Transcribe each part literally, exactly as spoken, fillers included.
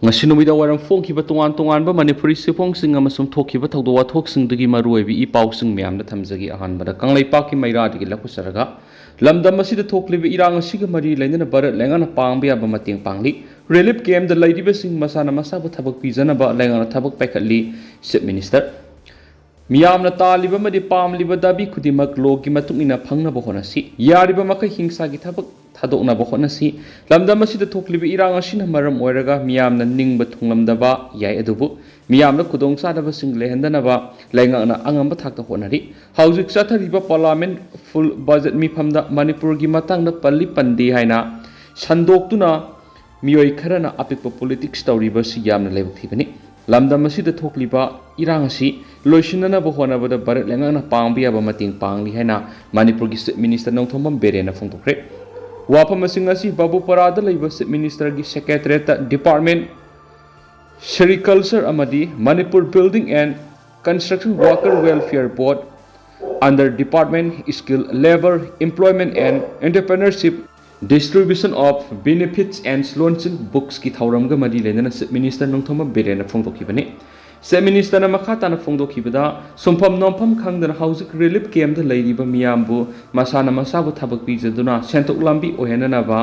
ꯉꯁꯤ ꯅꯨꯃꯤꯗꯥꯡ ꯋꯥꯏꯔꯝ ꯐꯣꯡꯈꯤꯕ ꯇꯣꯉꯥꯟ ꯇꯣꯉꯥꯟꯕ ꯃꯅꯤꯄꯨꯔꯤ ꯆꯦꯐꯣꯡꯁꯤꯡ ꯑꯃꯁꯨꯡ ꯊꯣꯛꯈꯤꯕ ꯊꯧꯗꯣꯛ ꯋꯥꯊꯣꯛꯁꯤꯡꯗꯨꯒꯤ ꯃꯔꯨꯑꯣꯏꯕ ꯏ ꯄꯥꯎꯁꯤꯡ ꯃꯌꯥꯝꯗ ꯊꯝꯖꯒꯦ꯫ ꯑꯍꯥꯟꯕꯗ ꯀꯪꯂꯩꯄꯥꯛꯀꯤ ꯃꯩꯔꯥꯗꯒꯤ ꯂꯧꯈꯠꯆꯔꯒ, ꯂꯝꯗꯝ ꯑꯁꯤꯗ ꯊꯣꯛꯂꯤꯕ ꯏꯔꯥꯡ ꯑꯁꯤꯒ ꯃꯔꯤ ꯂꯩꯅꯅ ꯚꯥꯔꯠ ꯂꯩꯉꯥꯛꯅ ꯄꯥꯡꯕ ꯌꯥꯕ ꯃꯇꯦꯡ ꯄꯥꯡꯂꯤ꯫ ꯔꯤꯂꯤꯐ ꯀꯦꯝꯗ ꯂꯩꯔꯤꯕꯁꯤꯡ ꯃꯁꯥꯅ ꯃꯁꯥꯕꯨ ꯊꯕꯛ ꯄꯤꯖꯅꯕ ꯂꯩꯉꯥꯛꯅ ꯊꯕꯛ ꯄꯥꯏꯈꯠꯂꯤ꯫ ꯆꯤꯐ ꯃꯤꯅꯤꯁꯇꯔ ꯃꯤꯌꯥꯝꯅ ꯇꯥꯜꯂꯤꯕ ꯑꯃꯗꯤ ꯄꯥꯝꯂꯤꯕ ꯗꯥꯕꯤ ꯈꯨꯗꯤꯡꯃꯛ ꯂꯣꯒꯤ ꯃꯇꯨꯡ ꯏꯟꯅ ꯐꯪꯅꯕ ꯍꯣꯠꯅꯁꯤ꯫ ꯌꯥꯔꯤꯕ ꯃꯈꯩ ꯍꯤꯡꯁꯥꯒꯤ ꯊꯕꯛ ꯊꯥꯗꯣꯛꯅꯕ ꯍꯣꯠꯅꯁꯤ꯫ ꯂꯝꯗꯝ ꯑꯁꯤꯗ ꯊꯣꯛꯂꯤꯕ ꯏꯔꯥꯡ ꯑꯁꯤꯅ ꯃꯔꯝ ꯑꯣꯏꯔꯒ ꯃꯤꯌꯥꯝꯅ ꯅꯤꯡꯕ ꯊꯨꯡꯂꯝꯗꯕ ꯌꯥꯏ, ꯑꯗꯨꯕꯨ ꯃꯤꯌꯥꯝꯗ ꯈꯨꯗꯣꯡꯆꯥꯗꯕꯁꯤꯡ ꯂꯩꯍꯟꯗꯅꯕ ꯂꯩꯉꯥꯛꯅ ꯑꯉꯝꯕ ꯊꯥꯛꯇ ꯍꯣꯠꯅꯔꯤ꯫ ꯍꯧꯖꯤꯛ ꯆꯠꯊꯔꯤꯕ ꯄꯥꯔꯂꯥꯃꯦꯟ ꯐꯨꯜ ꯕꯖꯦꯠ ꯃꯤꯐꯝꯗ ꯃꯅꯤꯄꯨꯔꯒꯤ ꯃꯇꯥꯡꯗ ꯄꯜꯂꯤ ꯄꯟꯗꯦ ꯍꯥꯏꯅ ꯁꯟꯗꯣꯛꯇꯨꯅ ꯃꯤꯑꯣꯏ ꯈꯔꯅ ꯑꯄꯤꯛꯄ ꯄꯣꯂꯤꯇꯤꯛꯁ ꯇꯧꯔꯤꯕꯁꯤ ꯌꯥꯝꯅ ꯂꯥꯏꯕꯛ ꯊꯤꯕꯅꯤ꯫ ꯂꯝꯗꯝ ꯑꯁꯤꯗ ꯊꯣꯛꯂꯤꯕ ꯏꯔꯥꯡ ꯑꯁꯤ ꯂꯣꯏꯁꯤꯟꯅꯅꯕ ꯍꯣꯠꯅꯕꯗ ꯚꯥꯔꯠ ꯂꯩꯉꯥꯛꯅ ꯄꯥꯡꯕ ꯌꯥꯕ ꯃꯇꯦꯡ ꯄꯥꯡꯂꯤ ꯍꯥꯏꯅ ꯃꯅꯤꯄꯨꯔꯒꯤ ꯆꯤꯐ ꯃꯤꯅꯤꯁꯇꯔ ꯅꯣꯡꯊꯣꯝꯕꯝ ꯕꯤꯔꯦꯟꯅ ꯐꯣꯡꯗꯣꯛꯈ꯭ꯔꯦ꯫ ꯋꯥꯐꯝ ꯑꯁꯤꯡ ꯑꯁꯤ ꯕꯥꯕꯨꯄꯥꯔꯥꯗ ꯂꯩꯕ ꯆꯤꯐ ꯃꯤꯅꯤꯁꯇꯔꯒꯤ ꯁꯦꯀ꯭ꯔꯦꯇꯔꯤꯌꯦꯠꯇ ꯗꯤꯄꯥꯔꯠꯃꯦꯟ ꯁꯦꯔꯤꯀꯜꯆꯔ ꯑꯃꯗꯤ Manipur building and construction worker welfare board under department skill, labour, employment and entrepreneurship, distribution of benefits and ꯂꯣꯟꯁꯤꯡ ꯕꯨꯛꯁꯀꯤ ꯊꯧꯔꯝꯒ ꯃꯔꯤ ꯂꯩꯅꯅ ꯆꯤꯐ ꯃꯤꯅꯤꯁꯇꯔ ꯅꯣꯡꯊꯣꯝꯕꯝ ꯕꯤꯔꯦꯟꯅ ꯐꯣꯡꯗꯣꯛꯈꯤꯕꯅꯤ꯫ ꯆꯤꯐ ꯃꯤꯅꯤꯁꯇꯔꯅ ꯃꯈꯥ ꯇꯥꯅ ꯐꯣꯡꯗꯣꯛꯈꯤꯕꯗ, ꯁꯨꯝꯐꯝ ꯅꯣꯝꯐꯝ ꯈꯪꯗꯅ ꯍꯧꯖꯤꯛ ꯔꯤꯂꯤꯐ ꯀꯦꯝꯗ ꯂꯩꯔꯤꯕ ꯃꯤꯌꯥꯝꯕꯨ ꯃꯁꯥꯅ ꯃꯁꯥꯕꯨ ꯊꯕꯛ ꯄꯤꯖꯗꯨꯅ ꯁꯦꯟꯊꯣꯛ ꯂꯝꯕꯤ ꯑꯣꯏꯍꯟꯅꯅꯕ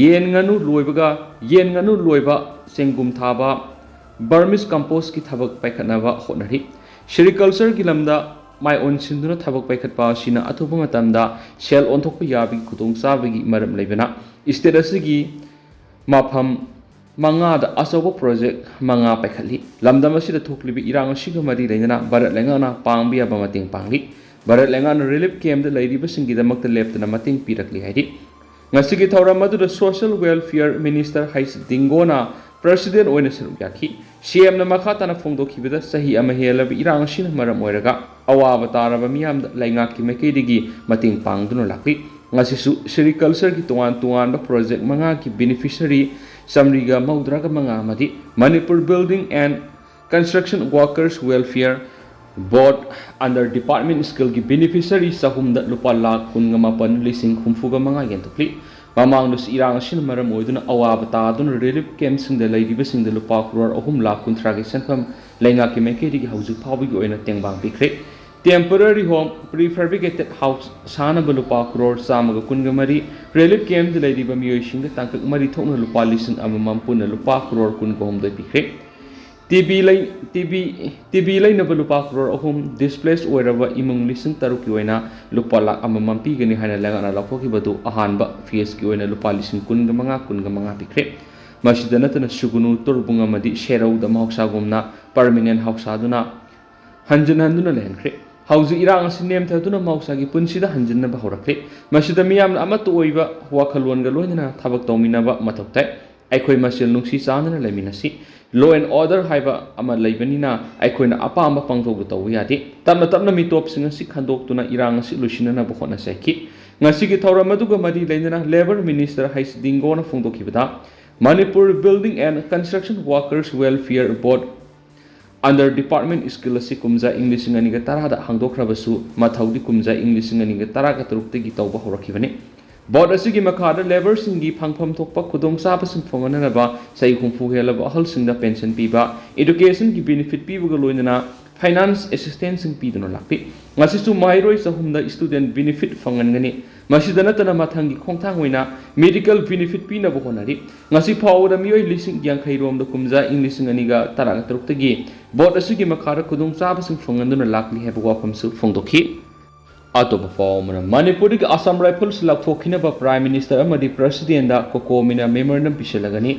ꯌꯦꯟ ꯉꯥꯅꯨ ꯂꯣꯏꯕꯒ, ꯌꯦꯟ ꯉꯥꯅꯨ ꯂꯣꯏꯕ, ꯆꯦꯡꯒꯨꯝ ꯊꯥꯕ, ꯕꯔꯃꯤꯁ ꯀꯝꯄꯣꯁꯀꯤ ꯊꯕꯛ ꯄꯥꯏꯈꯠꯅꯕ ꯍꯣꯠꯅꯔꯤ꯫ ꯁꯦꯔꯤꯀꯜꯆꯔꯒꯤ ꯂꯝꯗ ꯃꯥꯏ ꯑꯣꯟꯁꯤꯟꯗꯨꯅ ꯊꯕꯛ ꯄꯥꯏꯈꯠꯄ ꯑꯁꯤꯅ ꯑꯊꯨꯕ ꯃꯇꯝꯗ ꯁꯦꯜ ꯑꯣꯟꯊꯣꯛꯄ ꯌꯥꯕꯒꯤ ꯈꯨꯗꯣꯡꯆꯥꯕꯒꯤ ꯃꯔꯝ ꯂꯩꯕꯅ ꯁ꯭ꯇꯦꯠ ꯑꯁꯤꯒꯤ ꯃꯐꯝ ꯃꯉꯥꯗ ꯑꯆꯧꯕ ꯄ꯭ꯔꯣꯖꯦꯛ ꯃꯉꯥ ꯄꯥꯏꯈꯠꯂꯤ꯫ ꯂꯝꯗꯝ ꯑꯁꯤꯗ ꯊꯣꯛꯂꯤꯕ ꯏꯔꯥꯡ ꯑꯁꯤꯒ ꯃꯔꯤ ꯂꯩꯅꯅ ꯚꯥꯔꯠ ꯂꯩꯉꯥꯛꯅ ꯄꯥꯡꯕ ꯌꯥꯕ ꯃꯇꯦꯡ ꯄꯥꯡꯂꯤ꯫ ꯚꯥꯔꯠ ꯂꯩꯉꯥꯛꯅ ꯔꯤꯂꯤꯐ ꯀꯦꯝꯗ ꯂꯩꯔꯤꯕꯁꯤꯡꯒꯤꯗꯃꯛꯇ ꯂꯦꯞꯇꯅ ꯃꯇꯦꯡ ꯄꯤꯔꯛꯂꯤ ꯍꯥꯏꯔꯤ꯫ ꯉꯁꯤꯒꯤ ꯊꯧꯔꯝ ꯑꯗꯨꯗ ꯁꯣꯁꯤꯌꯦꯜ ꯋꯦꯜꯐꯤꯌꯔ ꯃꯤꯅꯤꯁꯇꯔ ꯍꯩꯆ ꯗꯤꯡꯒꯣꯅ ꯄ꯭ꯔꯁꯤꯗꯦꯟ ꯑꯣꯏꯅ ꯁꯔꯨꯛ ꯌꯥꯈꯤ꯫ ꯁꯤ ꯑꯦꯝꯅ ꯃꯈꯥ ꯇꯥꯅ ꯐꯣꯡꯗꯣꯛꯈꯤꯕꯗ, ꯆꯍꯤ ꯑꯃ ꯍꯦꯜꯂꯕ ꯏꯔꯥꯡ ꯑꯁꯤꯅ ꯃꯔꯝ ꯑꯣꯏꯔꯒ ꯑꯋꯥꯕ ꯇꯥꯔꯕ ꯃꯤꯌꯥꯝꯗ ꯂꯩꯉꯥꯛꯀꯤ ꯃꯥꯏꯀꯩꯗꯒꯤ ꯃꯇꯦꯡ ꯄꯥꯡꯗꯨꯅ ꯂꯥꯛꯂꯤ꯫ ꯉꯁꯤꯁꯨ ꯁꯦꯔꯤꯀꯜꯆꯔꯒꯤ ꯇꯣꯉꯥꯟ ꯇꯣꯉꯥꯟꯕ ꯄ꯭ꯔꯣꯖꯦꯛ ꯃꯉꯥꯒꯤ ꯕꯦꯅꯤꯐꯤꯁꯔꯤ ꯆꯥꯃꯔꯤꯒ ꯃꯧꯗ꯭ꯔꯥꯒ ꯃꯉꯥ ꯑꯃꯗꯤ Manipur building and construction workers welfare board under department ꯁ꯭ꯀꯤꯜꯒꯤ ꯕꯦꯅꯤꯐꯤꯁꯔꯤ ꯆꯍꯨꯝꯗ ꯂꯨꯄꯥ ꯂꯥꯈ ꯀꯨꯟꯒ ꯃꯥꯄꯟ ꯂꯤꯁꯤꯡ ꯍꯨꯝꯐꯨꯒ ꯃꯉꯥ ꯌꯦꯟꯊꯣꯛꯂꯤ꯫ ꯃꯃꯥꯡꯗꯁꯨ ꯏꯔꯥꯡ ꯑꯁꯤꯅ ꯃꯔꯝ ꯑꯣꯏꯗꯨꯅ ꯑꯋꯥꯕ ꯇꯥꯗꯨꯅ ꯔꯤꯂꯤꯐ ꯀꯦꯝꯞꯁꯤꯡꯗ ꯂꯩꯔꯤꯕꯁꯤꯡꯗ ꯂꯨꯄꯥ ꯀ꯭ꯔꯣꯔ ꯑꯍꯨꯝ ꯂꯥꯈ ꯀꯨꯟꯊ꯭ꯔꯥꯒꯤ ꯁꯦꯟꯐꯝ ꯂꯩꯉꯥꯛꯀꯤ ꯃꯥꯏꯀꯩꯗꯒꯤ ꯍꯧꯖꯤꯛ ꯐꯥꯎꯕꯒꯤ ꯑꯣꯏꯅ ꯇꯦꯡꯕꯥꯡ ꯄꯤꯈ꯭ꯔꯦ꯫ Temporary home, prefabricated house ꯁꯥꯅꯕ ꯂꯨꯄꯥ ꯀ꯭ꯔꯣꯔ ꯆꯥꯝꯃꯒ ꯀꯨꯟꯒ ꯃꯔꯤ, ꯔꯤꯂꯤꯐ ꯀꯦꯝꯞꯇ ꯂꯩꯔꯤꯕ ꯃꯤꯑꯣꯏꯁꯤꯡꯗ ꯇꯥꯡꯀꯛ ꯃꯔꯤ ꯊꯣꯛꯅ ꯂꯨꯄꯥ ꯂꯤꯁꯤꯡ ꯑꯃꯃꯝ, ꯄꯨꯟꯅ ꯂꯨꯄꯥ ꯀ꯭ꯔꯣꯔ ꯀꯨꯟꯒ ꯍꯨꯝꯗꯣꯏ ꯄꯤꯈ꯭ꯔꯦ꯫ ꯇꯤ ꯕꯤ ꯂꯩ-, ꯇꯤ ꯕꯤ, ꯇꯤ ꯕꯤ ꯂꯩꯅꯕ ꯂꯨꯄꯥ ꯀ꯭ꯔꯣꯔ ꯑꯍꯨꯝ, ꯗꯤꯁꯄ꯭ꯂꯦꯁ ꯑꯣꯏꯔꯕ ꯏꯃꯨꯡ ꯂꯤꯁꯤꯡ ꯇꯔꯨꯛꯀꯤ ꯑꯣꯏꯅ ꯂꯨꯄꯥ ꯂꯥꯈ ꯑꯃꯃꯝ ꯄꯤꯒꯅꯤ ꯍꯥꯏꯅ ꯂꯩꯉꯥꯛꯅ ꯂꯥꯎꯊꯣꯛꯈꯤꯕꯗꯨ ꯑꯍꯥꯟꯕ ꯐꯦꯖꯀꯤ ꯑꯣꯏꯅ ꯂꯨꯄꯥ ꯂꯤꯁꯤꯡ ꯀꯨꯟꯒ ꯃꯉꯥ, ꯀꯨꯟꯒ ꯃꯉꯥ ꯄꯤꯈ꯭ꯔꯦ꯫ ꯃꯁꯤꯗ ꯅꯠꯇꯅ ꯁꯨꯒꯨꯅꯨ, ꯇꯣꯔꯕꯨꯡ ꯑꯃꯗꯤ ꯁꯦꯔꯧꯗ ꯃꯍꯧꯁꯥꯒꯨꯝꯅ ꯄꯔꯃꯤꯅꯦꯟ ꯍꯥꯎꯁ ꯁꯥꯗꯨꯅ ꯍꯟꯖꯤꯟ ꯍꯟꯗꯨꯅ ꯂꯩꯍꯟꯈ꯭ꯔꯦ꯫ ꯍꯧꯖꯤꯛ ꯏꯔꯥꯡ ꯑꯁꯤ ꯅꯦꯝꯊꯗꯨꯅ ꯃꯍꯧꯁꯥꯒꯤ ꯄꯨꯟꯁꯤꯗ ꯍꯟꯖꯤꯟꯅꯕ ꯍꯧꯔꯛꯂꯦ꯫ ꯃꯁꯤꯗ ꯃꯤꯌꯥꯝꯅ ꯑꯃꯠꯇ ꯑꯣꯏꯕ ꯋꯥꯈꯜꯂꯣꯟꯒ ꯂꯣꯏꯅꯅ ꯊꯕꯛ ꯇꯧꯃꯤꯟꯅꯕ ꯃꯊꯧ ꯇꯥꯏ꯫ ꯑꯩꯈꯣꯏ ꯃꯁꯦꯜ ꯅꯨꯡꯁꯤ ꯆꯥꯟꯅꯅ ꯂꯩꯃꯤꯟꯅꯁꯤ꯫ Law and order ꯍꯥꯏꯕ ꯑꯃ ꯂꯩꯕꯅꯤꯅ ꯑꯩꯈꯣꯏꯅ ꯑꯄꯥꯝꯕ ꯄꯥꯡꯊꯣꯛꯄ ꯇꯧꯕ ꯌꯥꯗꯦ꯫ ꯇꯞꯅ ꯇꯞꯅ ꯃꯤꯇꯣꯞꯁꯤꯡ ꯑꯁꯤ ꯈꯟꯗꯣꯛꯇꯨꯅ ꯏꯔꯥꯡ ꯑꯁꯤ ꯂꯣꯏꯁꯤꯟꯅꯅꯕ ꯍꯣꯠꯅꯁꯤ ꯍꯥꯏꯈꯤ꯫ ꯉꯁꯤꯒꯤ ꯊꯧꯔꯝ ꯑꯗꯨꯒ ꯃꯔꯤ ꯂꯩꯅꯅ ꯂꯦꯕꯔ ꯃꯤꯅꯤꯁꯇꯔ ꯍꯩꯁ ꯗꯤꯡꯒꯣꯅ ꯐꯣꯡꯗꯣꯛꯈꯤꯕꯗ, Manipur building and construction workers welfare board under department scheme ꯑꯁꯤ ꯀꯨꯝꯖꯥ ꯏꯪ ꯂꯤꯁꯤꯡ ꯑꯅꯤꯒ ꯇꯔꯥꯗ ꯍꯥꯡꯗꯣꯛꯈ꯭ꯔꯕꯁꯨ, ꯃꯊꯧꯗꯤ ꯀꯨꯝꯖꯥ ꯏꯪ ꯂꯤꯁꯤꯡ ꯑꯅꯤꯒ ꯇꯔꯥꯒ ꯇꯔꯨꯛꯇꯒꯤ ꯇꯧꯕ ꯍꯧꯔꯛꯈꯤꯕꯅꯤ꯫ ꯕꯣꯔꯗ ꯑꯁꯤꯒꯤ ꯃꯈꯥꯗ ꯂꯦꯕꯔꯁꯤꯡꯒꯤ ꯐꯪꯐꯝ ꯊꯣꯛꯄ ꯈꯨꯗꯣꯡꯆꯥꯕꯁꯤꯡ ꯐꯪꯍꯟꯅꯅꯕ ꯆꯍꯤ ꯍꯨꯝꯐꯨ ꯍꯦꯜꯂꯕ ꯑꯍꯜꯁꯤꯡꯗ ꯄꯦꯟꯁꯟ ꯄꯤꯕ, ꯏꯗꯨꯀꯦꯁꯟꯒꯤ ꯕꯦꯅꯤꯐꯤꯠ ꯄꯤꯕꯒ ꯂꯣꯏꯅꯅ ꯐꯥꯏꯅꯥꯟꯁ ꯑꯦꯁꯤꯁꯇꯦꯟꯁꯁꯤꯡ ꯄꯤꯗꯨꯅ ꯂꯥꯛꯄꯤ꯫ ꯉꯁꯤꯁꯨ ꯃꯍꯩꯔꯣꯏ ꯆꯍꯨꯝꯗ ꯁ꯭ꯇꯨꯗꯦꯟꯠ ꯕꯦꯅꯤꯐꯤꯠ ꯐꯪꯍꯟꯒꯅꯤ꯫ ꯃꯁꯤꯗ ꯅꯠꯇꯅ ꯃꯊꯪꯒꯤ ꯈꯣꯡꯊꯥꯡ ꯑꯣꯏꯅ ꯃꯦꯗꯤꯀꯦꯜ ꯕꯦꯅꯤꯐꯤꯠ ꯄꯤꯅꯕ ꯍꯣꯠꯅꯔꯤ꯫ ꯉꯁꯤ ꯐꯥꯎꯕꯗ ꯃꯤꯑꯣꯏ ꯂꯤꯁꯤꯡ ꯌꯥꯡꯈꯩ ꯔꯣꯝꯗ ꯀꯨꯝꯖꯥ ꯏꯪ ꯂꯤꯁꯤꯡ ꯑꯅꯤꯒ ꯇꯔꯥꯒ ꯇꯔꯨꯛꯇꯒꯤ ꯕꯣꯔꯗ ꯑꯁꯤꯒꯤ ꯃꯈꯥꯗ ꯈꯨꯗꯣꯡꯆꯥꯕꯁꯤꯡ ꯐꯪꯍꯟꯗꯨꯅ ꯂꯥꯛꯂꯤ ꯍꯥꯏꯕ ꯋꯥꯐꯝꯁꯨ ꯐꯣꯡꯗꯣꯛꯈꯤ꯫ ꯑꯇꯣꯞꯄ ꯄꯥꯎ ꯑꯃꯅ, ꯃꯅꯤꯄꯨꯔꯗꯒꯤ ꯑꯁꯥꯝ ꯔꯥꯏꯐꯜꯁ ꯂꯧꯊꯣꯛꯈꯤꯅꯕ ꯄ꯭ꯔꯥꯏꯝ ꯃꯤꯅꯤꯁꯇꯔ ꯑꯃꯗꯤ ꯄ꯭ꯔꯁꯤꯗꯦꯟꯗ ꯀꯣꯀꯣꯃꯤꯅ ꯃꯦꯃꯣꯔꯦꯟꯗꯝ ꯄꯤꯁꯤꯜꯂꯒꯅꯤ꯫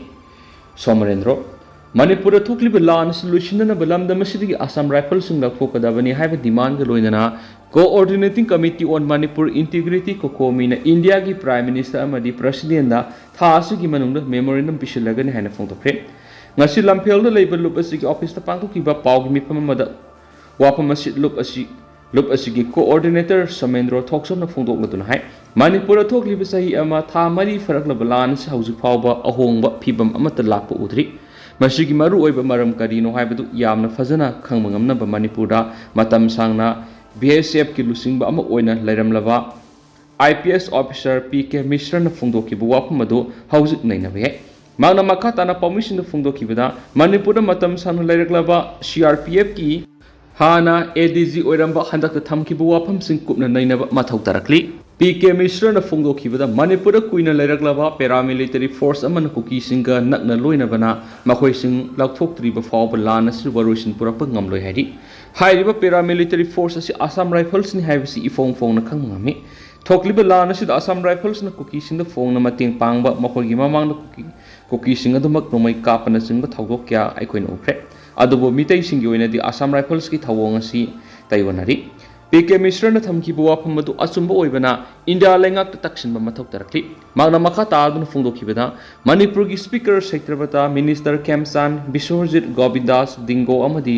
ꯁꯣꯃꯔꯦꯟꯗ꯭ꯔꯣ, ꯃꯅꯤꯄꯨꯔꯗ ꯊꯣꯛꯂꯤꯕ ꯂꯥꯟ ꯑꯁꯤ ꯂꯣꯏꯁꯤꯟꯅꯅꯕ ꯂꯝꯗꯝ ꯑꯁꯤꯗꯒꯤ ꯑꯁꯥꯝ ꯔꯥꯏꯐꯜꯁꯤꯡ ꯂꯧꯊꯣꯛꯀꯗꯕꯅꯤ ꯍꯥꯏꯕ ꯗꯤꯃꯥꯟꯒ ꯂꯣꯏꯅꯅ Coordinating Committee on Manipur Integrity, ꯀꯣꯀꯣꯃꯤꯅ ꯏꯟꯗꯤꯌꯥꯒꯤ ꯄ꯭ꯔꯥꯏꯝ ꯃꯤꯅꯤꯁꯇꯔ ꯑꯃꯗꯤ ꯄ꯭ꯔꯁꯤꯗꯦꯟꯗ ꯊꯥ ꯑꯁꯤꯒꯤ ꯃꯅꯨꯡꯗ ꯃꯦꯃꯣꯔꯦꯟꯗꯝ ꯄꯤꯁꯤꯜꯂꯒꯅꯤ ꯍꯥꯏꯅ ꯐꯣꯡꯗꯣꯛꯈ꯭ꯔꯦ꯫ ꯉꯁꯤ ꯂꯝꯐꯦꯜꯗ ꯂꯩꯕ ꯂꯨꯞ ꯑꯁꯤꯒꯤ ꯑꯣꯐꯤꯁꯇ ꯄꯥꯡꯊꯣꯛꯈꯤꯕ ꯄꯥꯎꯒꯤ ꯃꯤꯐꯝ ꯑꯃꯗ ꯋꯥꯐꯝ ꯑꯁꯤ ꯂꯨꯞ ꯑꯁꯤ, ꯂꯨꯞ ꯑꯁꯤꯒꯤ ꯀꯣꯑꯣꯔꯗꯤꯅꯦꯇꯔ ꯁꯣꯃꯦꯟꯗ꯭ꯔꯣ ꯊꯣꯛꯆꯝꯅ ꯐꯣꯡꯗꯣꯛꯂꯗꯨꯅ ꯍꯥꯏ, ꯃꯅꯤꯄꯨꯔꯗ ꯊꯣꯛꯂꯤꯕ ꯆꯍꯤ ꯑꯃ ꯊꯥ ꯃꯔꯤ ꯐꯥꯔꯛꯂꯕ ꯂꯥꯟ ꯑꯁꯤ ꯍꯧꯖꯤꯛ ꯐꯥꯎꯕ ꯑꯍꯣꯡꯕ ꯐꯤꯕꯝ ꯑꯃꯠꯇ ꯂꯥꯛꯄ ꯎꯗ꯭ꯔꯤ꯫ ꯃꯁꯤꯒꯤ ꯃꯔꯨꯑꯣꯏꯕ ꯃꯔꯝ ꯀꯔꯤꯅꯣ ꯍꯥꯏꯕꯗꯨ ꯌꯥꯝꯅ ꯐꯖꯅ ꯈꯪꯕ ꯉꯝꯅꯕ ꯃꯅꯤꯄꯨꯔꯗ ꯃꯇꯝ ꯁꯥꯡꯅ ꯕꯤ ꯑꯦꯁ ꯑꯦꯐꯀꯤ ꯂꯨꯆꯤꯡꯕ ꯑꯃ ꯑꯣꯏꯅ ꯂꯩꯔꯝꯂꯕ I P S officer P K ꯃꯤꯁ꯭ꯔꯅ ꯐꯣꯡꯗꯣꯛꯈꯤꯕ ꯋꯥꯐꯝ ꯑꯗꯨ ꯍꯧꯖꯤꯛ ꯅꯩꯅꯕ ꯌꯥꯏ꯫ ꯃꯍꯥꯛꯅ ꯃꯈꯥ ꯇꯥꯅ ꯄꯥꯎꯃꯤꯁꯤꯡꯗ ꯐꯣꯡꯗꯣꯛꯈꯤꯕꯗ, ꯃꯅꯤꯄꯨꯔꯗ ꯃꯇꯝ ꯁꯥꯡꯅ ꯂꯩꯔꯛꯂꯕ C R P Fꯀꯤ ꯍꯥꯟꯅ A D G ꯑꯣꯏꯔꯝꯕ ꯍꯟꯗꯛꯇ ꯊꯝꯈꯤꯕ ꯋꯥꯐꯝꯁꯤꯡ ꯀꯨꯞꯅ ꯅꯩꯅꯕ ꯃꯊꯧ ꯇꯥꯔꯛꯂꯤ꯫ P K ꯃꯤꯁ꯭ꯔꯅ ꯐꯣꯡꯗꯣꯛꯈꯤꯕꯗ, ꯃꯅꯤꯄꯨꯔꯗ ꯀꯨꯏꯅ ꯂꯩꯔꯛꯂꯕ paramilitary force ꯑꯃꯅ ꯀꯨꯀꯤꯁꯤꯡꯒ ꯅꯛꯅ ꯂꯣꯏꯅꯕꯅ ꯃꯈꯣꯏꯁꯤꯡ ꯂꯧꯊꯣꯛꯇ꯭ꯔꯤꯕ ꯐꯥꯎꯕ ꯂꯥꯟ ꯑꯁꯤ ꯋꯥꯔꯣꯏꯁꯤꯟ ꯄꯨꯔꯛꯄ ꯉꯝꯂꯣꯏ ꯍꯥꯏꯔꯤ꯫ ꯍꯥꯏꯔꯤꯕ paramilitary force ꯑꯁꯤ Assam Riflesꯅꯤ ꯍꯥꯏꯕꯁꯤ ꯏꯐꯣꯡ ꯐꯣꯡꯅ ꯈꯪꯕ ꯉꯝꯃꯤ꯫ ꯊꯣꯛꯂꯤꯕ ꯂꯥꯟ ꯑꯁꯤꯗ Assam Riflesꯅ ꯀꯨꯀꯤꯁꯤꯡꯗ ꯐꯣꯡꯅ ꯃꯇꯦꯡ ꯄꯥꯡꯕ, ꯃꯈꯣꯏꯒꯤ ꯃꯃꯥꯡꯗ ꯀꯨꯀꯤ, ꯀꯨꯀꯤꯁꯤꯡ ꯑꯗꯨꯃꯛ ꯅꯣꯡꯃꯩ ꯀꯥꯞꯄꯅꯆꯤꯡꯕ ꯊꯧꯗꯣꯛ ꯀꯌꯥ ꯑꯩꯈꯣꯏꯅ ꯎꯈ꯭ꯔꯦ꯫ ꯑꯗꯨꯕꯨ ꯃꯤꯇꯩꯁꯤꯡꯒꯤ ꯑꯣꯏꯅꯗꯤ Assam Riflesꯀꯤ ꯊꯧꯑꯣꯡ ꯑꯁꯤ ꯇꯥꯏꯑꯣꯟꯅꯔꯤ꯫ P K ꯃꯤꯁ꯭ꯔꯅ ꯊꯝꯈꯤꯕ ꯋꯥꯐꯝ ꯑꯗꯨ ꯑꯆꯨꯝꯕ ꯑꯣꯏꯕꯅ ꯏꯟꯗꯤꯌꯥ ꯂꯩꯉꯥꯛꯇ ꯇꯛꯁꯤꯟꯕ ꯃꯊꯧ ꯇꯥꯔꯛꯂꯤ꯫ ꯃꯍꯥꯛꯅ ꯃꯈꯥ ꯇꯥꯗꯨꯅ ꯐꯣꯡꯗꯣꯛꯈꯤꯕꯗ, ꯃꯅꯤꯄꯨꯔꯒꯤ Speaker ꯁꯇ꯭ꯌꯕ꯭ꯔꯇ, Minister ꯈꯦꯝꯆꯥꯟ, ꯕꯤꯁ꯭ꯋꯖꯤꯠ, ꯒꯣꯕꯤꯟꯗꯥꯁ, ꯗꯤꯡꯒꯣ ꯑꯃꯗꯤ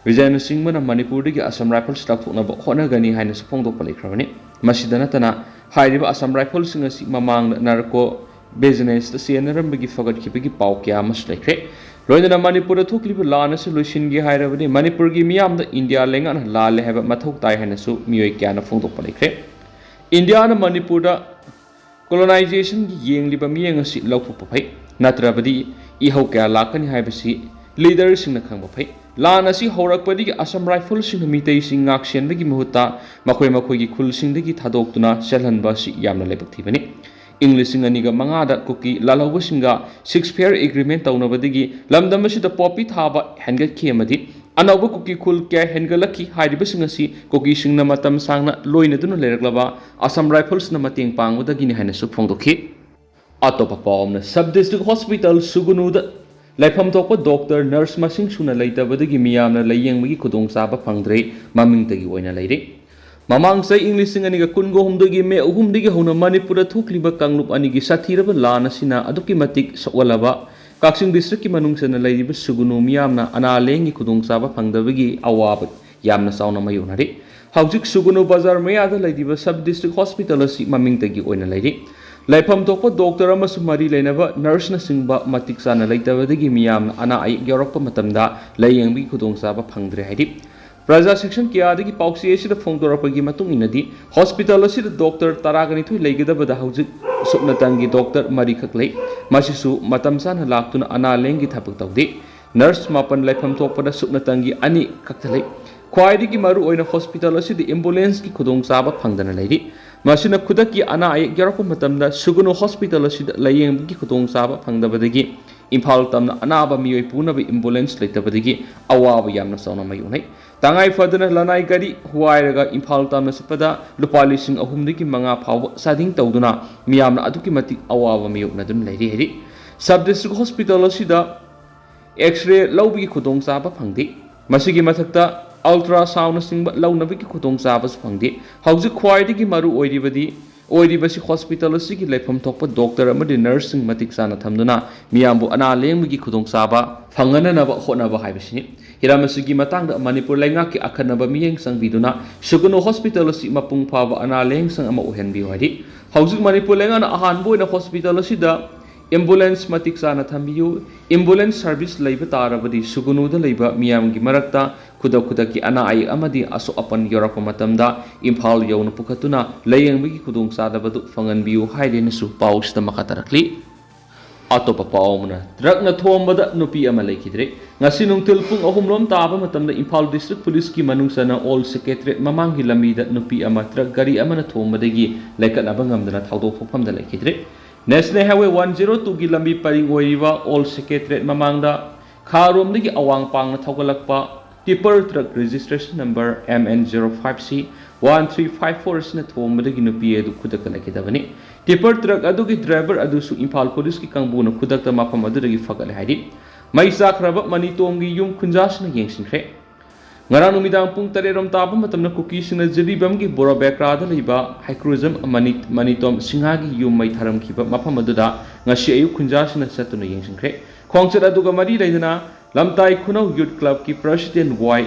ꯕꯤꯖꯌꯅ ꯁꯤꯡꯍꯅ ꯃꯅꯤꯄꯨꯔꯗꯒꯤ Assam Rifles ꯂꯧꯊꯣꯛꯅꯕ ꯍꯣꯠꯅꯒꯅꯤ ꯍꯥꯏꯅꯁꯨ ꯐꯣꯡꯗꯣꯛꯄ ꯂꯩꯈ꯭ꯔꯕꯅꯤ꯫ ꯃꯁꯤꯗ ꯅꯠꯇꯅ, ꯍꯥꯏꯔꯤꯕ Assam Riflesꯁꯤꯡ ꯑꯁꯤ ꯃꯃꯥꯡꯗ narco businessꯇ ꯆꯦꯟꯅꯔꯝꯕꯒꯤ ꯐꯒꯠꯈꯤꯕꯒꯤ ꯄꯥꯎ ꯀꯌꯥ ꯑꯃꯁꯨ ꯂꯩꯈ꯭ꯔꯦ꯫ ꯂꯣꯏꯅꯅ ꯃꯅꯤꯄꯨꯔꯗ ꯊꯣꯛꯂꯤꯕ ꯂꯥꯟ ꯑꯁꯤ ꯂꯣꯏꯁꯤꯟꯒꯦ ꯍꯥꯏꯔꯕꯗꯤ ꯃꯅꯤꯄꯨꯔꯒꯤ ꯃꯤꯌꯥꯝꯗ ꯏꯟꯗꯤꯌꯥ ꯂꯩꯉꯥꯛꯅ ꯂꯥꯜꯂꯦ ꯍꯥꯏꯕ ꯃꯊꯧ ꯇꯥꯏ ꯍꯥꯏꯅꯁꯨ ꯃꯤꯑꯣꯏ ꯀꯌꯥꯅ ꯐꯣꯡꯗꯣꯛꯄ ꯂꯩꯈ꯭ꯔꯦ꯫ ꯏꯟꯗꯤꯌꯥꯅ ꯃꯅꯤꯄꯨꯔꯗ colonizationꯒꯤ ꯌꯦꯡꯂꯤꯕ ꯃꯤꯠꯌꯦꯡ ꯑꯁꯤ ꯂꯧꯊꯣꯛꯄ ꯐꯩ꯫ ꯅꯠꯇ꯭ꯔꯕꯗꯤ ꯏꯍꯧ ꯀꯌꯥ ꯂꯥꯛꯀꯅꯤ ꯍꯥꯏꯕꯁꯤ leaderꯁꯤꯡꯅ ꯈꯪꯕ ꯐꯩ꯫ ꯂꯥꯟ ꯑꯁꯤ ꯍꯧꯔꯛꯄꯗꯒꯤ Assam Riflesꯁꯤꯡꯅ ꯃꯤꯇꯩꯁꯤꯡ ꯉꯥꯛꯁꯦꯟꯕꯒꯤ ꯃꯍꯨꯠꯇ ꯃꯈꯣꯏ ꯃꯈꯣꯏꯒꯤ ꯈꯨꯜꯁꯤꯡꯗꯒꯤ ꯊꯥꯗꯣꯛꯇꯨꯅ ꯆꯦꯜꯍꯟꯕ ꯑꯁꯤ ꯌꯥꯝꯅ ꯂꯥꯏꯕꯛ ꯊꯤꯕꯅꯤ꯫ ꯏꯪ ꯂꯤꯁꯤꯡ ꯑꯅꯤꯒ ꯃꯉꯥꯗ ꯀꯨꯀꯤ ꯂꯥꯜꯍꯧꯕꯁꯤꯡꯒ ceasefire agreement ꯇꯧꯅꯕꯗꯒꯤ ꯂꯝꯗꯝ ꯑꯁꯤꯗ poppy ꯊꯥꯕ ꯍꯦꯟꯒꯠꯈꯤ ꯑꯃꯗꯤ ꯑꯅꯧꯕ ꯀꯨꯀꯤ ꯈꯨꯜ ꯀꯌꯥ ꯍꯦꯟꯒꯠꯂꯛꯈꯤ꯫ ꯍꯥꯏꯔꯤꯕꯁꯤꯡ ꯑꯁꯤ ꯀꯨꯀꯤꯁꯤꯡꯅ ꯃꯇꯝ ꯁꯥꯡꯅ ꯂꯣꯏꯅꯗꯨꯅ ꯂꯩꯔꯛꯂꯕ Assam Riflesꯅ ꯃꯇꯦꯡ ꯄꯥꯡꯕꯗꯒꯤꯅꯤ ꯍꯥꯏꯅꯁꯨ ꯐꯣꯡꯗꯣꯛꯈꯤ꯫ ꯑꯇꯣꯞꯄ ꯄꯥꯎ ꯑꯃꯅ, Sub District Hospital ꯁꯨꯒꯨꯅꯨꯗ ꯂꯩꯐꯝ ꯊꯣꯛꯄ doctor, nurse ꯃꯁꯤꯡ ꯁꯨꯅ ꯂꯩꯇꯕꯗꯒꯤ ꯃꯤꯌꯥꯝꯅ ꯂꯥꯌꯦꯡꯕꯒꯤ ꯈꯨꯗꯣꯡꯆꯥꯕ ꯐꯪꯗ꯭ꯔꯦ, ꯃꯃꯤꯡꯇꯒꯤ ꯑꯣꯏꯅ ꯂꯩꯔꯤ꯫ ꯃꯃꯥꯡ ꯆꯍꯤ ꯏꯪ ꯂꯤꯁꯤꯡ ꯑꯅꯤꯒ ꯀꯨꯟꯒ ꯍꯨꯝꯗꯣꯏꯒꯤ ꯃꯦ ꯑꯍꯨꯝꯗꯒꯤ ꯍꯧꯅ ꯃꯅꯤꯄꯨꯔꯗ ꯊꯣꯛꯂꯤꯕ ꯀꯥꯡꯂꯨꯞ ꯑꯅꯤꯒꯤ ꯁꯥꯊꯤꯔꯕ ꯂꯥꯟ ꯑꯁꯤꯅ ꯑꯗꯨꯛꯀꯤ ꯃꯇꯤꯛ ꯁꯣꯛꯍꯜꯂꯕ ꯀꯛꯆꯤꯡ districtꯀꯤ ꯃꯅꯨꯡ ꯆꯟꯅ ꯂꯩꯔꯤꯕ ꯁꯨꯒꯨꯅꯨ ꯃꯤꯌꯥꯝꯅ ꯑꯅꯥ ꯂꯥꯌꯦꯡꯒꯤ ꯈꯨꯗꯣꯡꯆꯥꯕ ꯐꯪꯗꯕꯒꯤ ꯑꯋꯥꯕ ꯌꯥꯝꯅ ꯆꯥꯎꯅ ꯃꯥꯌꯣꯛꯅꯔꯤ꯫ ꯍꯧꯖꯤꯛ ꯁꯨꯒꯨꯅꯨ ꯕꯖꯥꯔ ꯃꯌꯥꯗ ꯂꯩꯔꯤꯕ Sub District Hospital ꯑꯁꯤ ꯃꯃꯤꯡꯇꯒꯤ ꯑꯣꯏꯅ ꯂꯩꯔꯤ꯫ ꯂꯩꯐꯝ ꯊꯣꯛꯄ doctor ꯑꯃꯁꯨꯡ ꯃꯔꯤ ꯂꯩꯅꯕ nurseꯅꯆꯤꯡꯕ ꯃꯇꯤꯛ ꯆꯥꯅ ꯂꯩꯇꯕꯗꯒꯤ ꯃꯤꯌꯥꯝꯅ ꯑꯅꯥ ꯑꯌꯦꯛ ꯌꯥꯎꯔꯛꯄ ꯃꯇꯝꯗ ꯂꯥꯌꯦꯡꯕꯒꯤ ꯈꯨꯗꯣꯡꯆꯥꯕ ꯐꯪꯗ꯭ꯔꯦ ꯍꯥꯏꯔꯤ꯫ ꯄ꯭ꯔꯖꯥ ꯁꯦꯛꯁꯟ ꯀꯌꯥꯗꯒꯤ ꯄꯥꯎꯆꯦ ꯑꯁꯤꯗ ꯐꯣꯡꯗꯣꯔꯛꯄꯒꯤ ꯃꯇꯨꯡ ꯏꯟꯅꯗꯤ, ꯍꯣꯁꯄꯤꯇꯥꯜ ꯑꯁꯤꯗ ꯗꯣꯛꯇꯔ ꯇꯔꯥꯒ ꯅꯤꯊꯣꯏ ꯂꯩꯒꯗꯕꯗ ꯍꯧꯖꯤꯛ ꯁꯨꯞꯅꯇꯪꯒꯤ ꯗꯣꯛꯇꯔ ꯃꯔꯤꯈꯛ ꯂꯩ꯫ ꯃꯁꯤꯁꯨ ꯃꯇꯝ ꯆꯥꯅ ꯂꯥꯛꯇꯨꯅ ꯑꯅꯥ ꯂꯥꯌꯦꯡꯒꯤ ꯊꯕꯛ ꯇꯧꯗꯦ꯫ ꯅꯔꯁ ꯃꯥꯄꯟ ꯂꯩꯐꯝ ꯊꯣꯛꯄꯗ ꯁꯨꯞꯅꯇꯪꯒꯤ ꯑꯅꯤ ꯈꯛꯇ ꯂꯩ꯫ ꯈ꯭ꯋꯥꯏꯗꯒꯤ ꯃꯔꯨ ꯑꯣꯏꯅ ꯍꯣꯁꯄꯤꯇꯥꯜ ꯑꯁꯤꯗ ꯑꯦꯝꯕꯨꯂꯦꯟꯁꯀꯤ ꯈꯨꯗꯣꯡꯆꯥꯕ ꯐꯪꯗꯅ ꯂꯩꯔꯤ꯫ ꯃꯁꯤꯅ ꯈꯨꯗꯛꯀꯤ ꯑꯅꯥ ꯑꯌꯦꯛ ꯌꯥꯎꯔꯛꯄ ꯃꯇꯝꯗ ꯁꯨꯒꯨꯅꯨ ꯍꯣꯁꯄꯤꯇꯥꯜ ꯑꯁꯤꯗ ꯂꯥꯌꯦꯡꯕꯒꯤ ꯈꯨꯗꯣꯡꯆꯥꯕ ꯐꯪꯗꯕꯗꯒꯤ ꯏꯝꯐꯥꯜ ꯇꯝꯅ ꯑꯅꯥꯕ ꯃꯤꯑꯣꯏ ꯄꯨꯅꯕ ꯑꯦꯝꯕꯨꯂꯦꯟꯁ ꯂꯩꯇꯕꯗꯒꯤ ꯑꯋꯥꯕ ꯌꯥꯝꯅ ꯆꯥꯎꯅ ꯃꯥꯌꯣꯛꯅꯩ꯫ ꯇꯉꯥꯏ ꯐꯗꯅ ꯂꯅꯥꯏ ꯒꯥꯔꯤ ꯋꯥꯏꯔꯒ ꯏꯝꯐꯥꯜ ꯇꯝꯅ ꯆꯠꯄꯗ ꯂꯨꯄꯥ ꯂꯤꯁꯤꯡ ꯑꯍꯨꯝꯗꯒꯤ ꯃꯉꯥ ꯐꯥꯎꯕ ꯆꯥꯗꯤꯡ ꯇꯧꯗꯨꯅ ꯃꯤꯌꯥꯝꯅ ꯑꯗꯨꯛꯀꯤ ꯃꯇꯤꯛ ꯑꯋꯥꯕ ꯃꯥꯌꯣꯛꯅꯗꯨꯅ ꯂꯩꯔꯤ ꯍꯥꯏꯔꯤ꯫ ꯁꯕ ꯗꯤꯁꯇ꯭ꯔꯤꯛ ꯍꯣꯁꯄꯤꯇꯥꯜ ꯑꯁꯤꯗ ꯑꯦꯛꯁ-ꯔꯦ ꯂꯧꯕꯒꯤ ꯈꯨꯗꯣꯡꯆꯥꯕ ꯐꯪꯗꯦ꯫ ꯃꯁꯤꯒꯤ ꯃꯊꯛꯇ ꯑꯜꯇ꯭ꯔꯥꯁꯥꯎꯟꯅꯆꯤꯡꯕ ꯂꯧꯅꯕꯒꯤ ꯈꯨꯗꯣꯡꯆꯥꯕꯁꯨ ꯐꯪꯗꯦ꯫ ꯍꯧꯖꯤꯛ ꯈ꯭ꯋꯥꯏꯗꯒꯤ ꯃꯔꯨ ꯑꯣꯏꯔꯤꯕꯗꯤ, ꯑꯣꯏꯔꯤꯕꯁꯤ ꯍꯣꯁꯄꯤꯇꯥꯜ ꯑꯁꯤꯒꯤ ꯂꯩꯐꯝ ꯊꯣꯛꯄ ꯗꯣꯛꯇꯔ ꯑꯃꯗꯤ ꯅꯔꯁꯁꯤꯡ ꯃꯇꯤꯛ ꯆꯥꯅ ꯊꯝꯗꯨꯅ ꯃꯤꯌꯥꯝꯕꯨ ꯑꯅꯥ ꯂꯥꯌꯦꯡꯕꯒꯤ ꯈꯨꯗꯣꯡꯆꯥꯕ ꯐꯪꯍꯟꯅꯅꯕ ꯍꯣꯠꯅꯕ ꯍꯥꯏꯕꯁꯤꯅꯤ꯫ ꯍꯤꯔꯝ ꯑꯁꯤꯒꯤ ꯃꯇꯥꯡꯗ ꯃꯅꯤꯄꯨꯔ ꯂꯩꯉꯥꯛꯀꯤ ꯑꯈꯟꯅꯕ ꯃꯤꯠꯌꯦꯡ ꯆꯪꯕꯤꯗꯨꯅ ꯁꯨꯒꯨꯅꯨ ꯍꯣꯁꯄꯤꯇꯥꯜ ꯑꯁꯤ ꯃꯄꯨꯡ ꯐꯥꯕ ꯑꯅꯥ ꯂꯥꯌꯦꯡ ꯁꯪ ꯑꯃ ꯑꯣꯏꯍꯟꯕꯤꯌꯨ ꯍꯥꯏꯔꯤ꯫ ꯍꯧꯖꯤꯛ ꯃꯅꯤꯄꯨꯔ ꯂꯩꯉꯥꯛꯅ ꯑꯍꯥꯟꯕ ꯑꯣꯏꯅ ꯍꯣꯁꯄꯤꯇꯥꯜ ꯑꯁꯤꯗ ꯑꯦꯝꯕꯨꯂꯦꯟꯁ ꯃꯇꯤꯛ ꯆꯥꯅ ꯊꯝꯕꯤꯌꯨ꯫ ꯑꯦꯝꯕꯨꯂꯦꯟꯁ ꯁꯔꯚꯤꯁ ꯂꯩꯕ ꯇꯥꯔꯕꯗꯤ ꯁꯨꯒꯨꯅꯨꯗ ꯂꯩꯕ ꯃꯤꯌꯥꯝꯒꯤ ꯃꯔꯛꯇ ꯈꯨꯗꯛ ꯈꯨꯗꯛꯀꯤ ꯑꯅꯥ ꯑꯌꯦꯛ ꯑꯃꯗꯤ ꯑꯁꯣꯛ ꯑꯄꯟ ꯌꯥꯎꯔꯛꯄ ꯃꯇꯝꯗ ꯏꯝꯐꯥꯜ ꯌꯧꯅ ꯄꯨꯈꯠꯇꯨꯅ ꯂꯥꯌꯦꯡꯕꯒꯤ ꯈꯨꯗꯣꯡꯆꯥꯗꯕꯗꯨ ꯐꯪꯍꯟꯕꯤꯌꯨ ꯍꯥꯏꯔꯦꯅꯁꯨ ꯄꯥꯎꯁꯤꯗ ꯃꯈꯥ ꯇꯥꯔꯛꯂꯤ꯫ ꯑꯇꯣꯞꯄ ꯄꯥꯎ ꯑꯃꯅ, ꯇ꯭ꯔꯛꯅ ꯊꯣꯝꯕꯗ ꯅꯨꯄꯤ ꯑꯃ ꯂꯩꯈꯤꯗ꯭ꯔꯦ꯫ ꯉꯁꯤ ꯅꯨꯡꯊꯤꯜ ꯄꯨꯡ ꯑꯍꯨꯝ ꯂꯣꯝ ꯇꯥꯕ ꯃꯇꯝꯗ ꯏꯝꯐꯥꯜ ꯗꯤꯁꯇ꯭ꯔꯤꯛ ꯄꯨꯂꯤꯁꯀꯤ ꯃꯅꯨꯡ ꯆꯟꯅ ꯑꯣꯜ ꯁꯦꯀ꯭ꯔꯦꯇꯔꯤꯌꯦꯠ ꯃꯃꯥꯡꯒꯤ ꯂꯝꯕꯤꯗ ꯅꯨꯄꯤ ꯑꯃ ꯇ꯭ꯔꯛ ꯒꯥꯔꯤ ꯑꯃꯅ ꯊꯣꯝꯕꯗꯒꯤ ꯂꯩꯈꯠꯅꯕ ꯉꯝꯗꯅ ꯊꯧꯗꯣꯛ ꯊꯣꯛꯐꯝꯗ ꯂꯩꯈꯤꯗ꯭ꯔꯦ꯫ ꯅꯦꯁꯅꯦꯜ ꯍꯥꯏꯋꯦ ꯋꯥꯟ ꯖꯤꯔꯣ ꯇꯨꯒꯤ ꯂꯝꯕꯤ ꯄꯔꯤꯡ ꯑꯣꯏꯔꯤꯕ ꯑꯣꯜ ꯁꯦꯀ꯭ꯔꯦꯇꯔꯤꯌꯦꯠ ꯃꯃꯥꯡꯗ ꯈꯥꯔꯣꯝꯗꯒꯤ ꯑꯋꯥꯡ ꯄꯥꯡꯅ ꯊꯧꯒꯠꯂꯛꯄ tipper truck registration number M N zero five C one three five four ꯑꯁꯤꯅ ꯊꯣꯝꯕꯗꯒꯤ ꯅꯨꯄꯤ ꯑꯗꯨ ꯈꯨꯗꯛꯇ ꯂꯩꯈꯤꯗꯕꯅꯤ꯫ ꯇꯤꯄꯔ ꯇ꯭ꯔꯛ ꯑꯗꯨꯒꯤ ꯗ꯭ꯔꯥꯏꯚꯔ ꯑꯗꯨꯁꯨ ꯏꯝꯐꯥꯜ ꯄꯨꯂꯤꯁꯀꯤ ꯀꯥꯡꯕꯨꯅ ꯈꯨꯗꯛꯇ ꯃꯐꯝ ꯑꯗꯨꯗꯒꯤ ꯐꯒꯠꯂꯦ ꯍꯥꯏꯔꯤ꯫ ꯃꯩ ꯆꯥꯛꯈ꯭ꯔꯕ ꯃꯅꯤꯇꯣꯝꯒꯤ ꯌꯨꯝ ꯈꯨꯟꯖꯥꯁꯤꯅ ꯌꯦꯡꯁꯤꯟꯈ꯭ꯔꯦ꯫ ꯉꯔꯥꯡ ꯅꯨꯃꯤꯗꯥꯡ ꯄꯨꯡ ꯇꯔꯦꯠ ꯔꯣꯝ ꯇꯥꯕ ꯃꯇꯝꯗ ꯀꯨꯀꯤꯁꯤꯡꯅ ꯖꯤꯔꯤꯕꯥꯝꯒꯤ ꯕꯣꯔꯣꯕꯦꯀ꯭ꯔꯥꯗ ꯂꯩꯕ ꯍꯩꯀ꯭ꯔꯨꯖꯝ ꯃꯅꯤ-, ꯃꯅꯤꯇꯣꯝ ꯁꯤꯡꯍꯥꯒꯤ ꯌꯨꯝ ꯃꯩ ꯊꯥꯔꯝꯈꯤꯕ ꯃꯐꯝ ꯑꯗꯨꯗ ꯉꯁꯤ ꯑꯌꯨꯛ ꯈꯨꯟꯖꯥꯁꯤꯡꯅ ꯆꯠꯇꯨꯅ ꯌꯦꯡꯁꯤꯟꯈ꯭ꯔꯦ꯫ ꯈꯣꯡꯆꯠ ꯑꯗꯨꯒ ꯃꯔꯤ ꯂꯩꯅꯅ ꯂꯝꯇꯥꯏ ꯈꯨꯅꯧ ꯌꯨꯠ ꯀ꯭ꯂꯕꯀꯤ ꯄ꯭ꯔꯁꯤꯗꯦꯟ ꯋꯥꯏ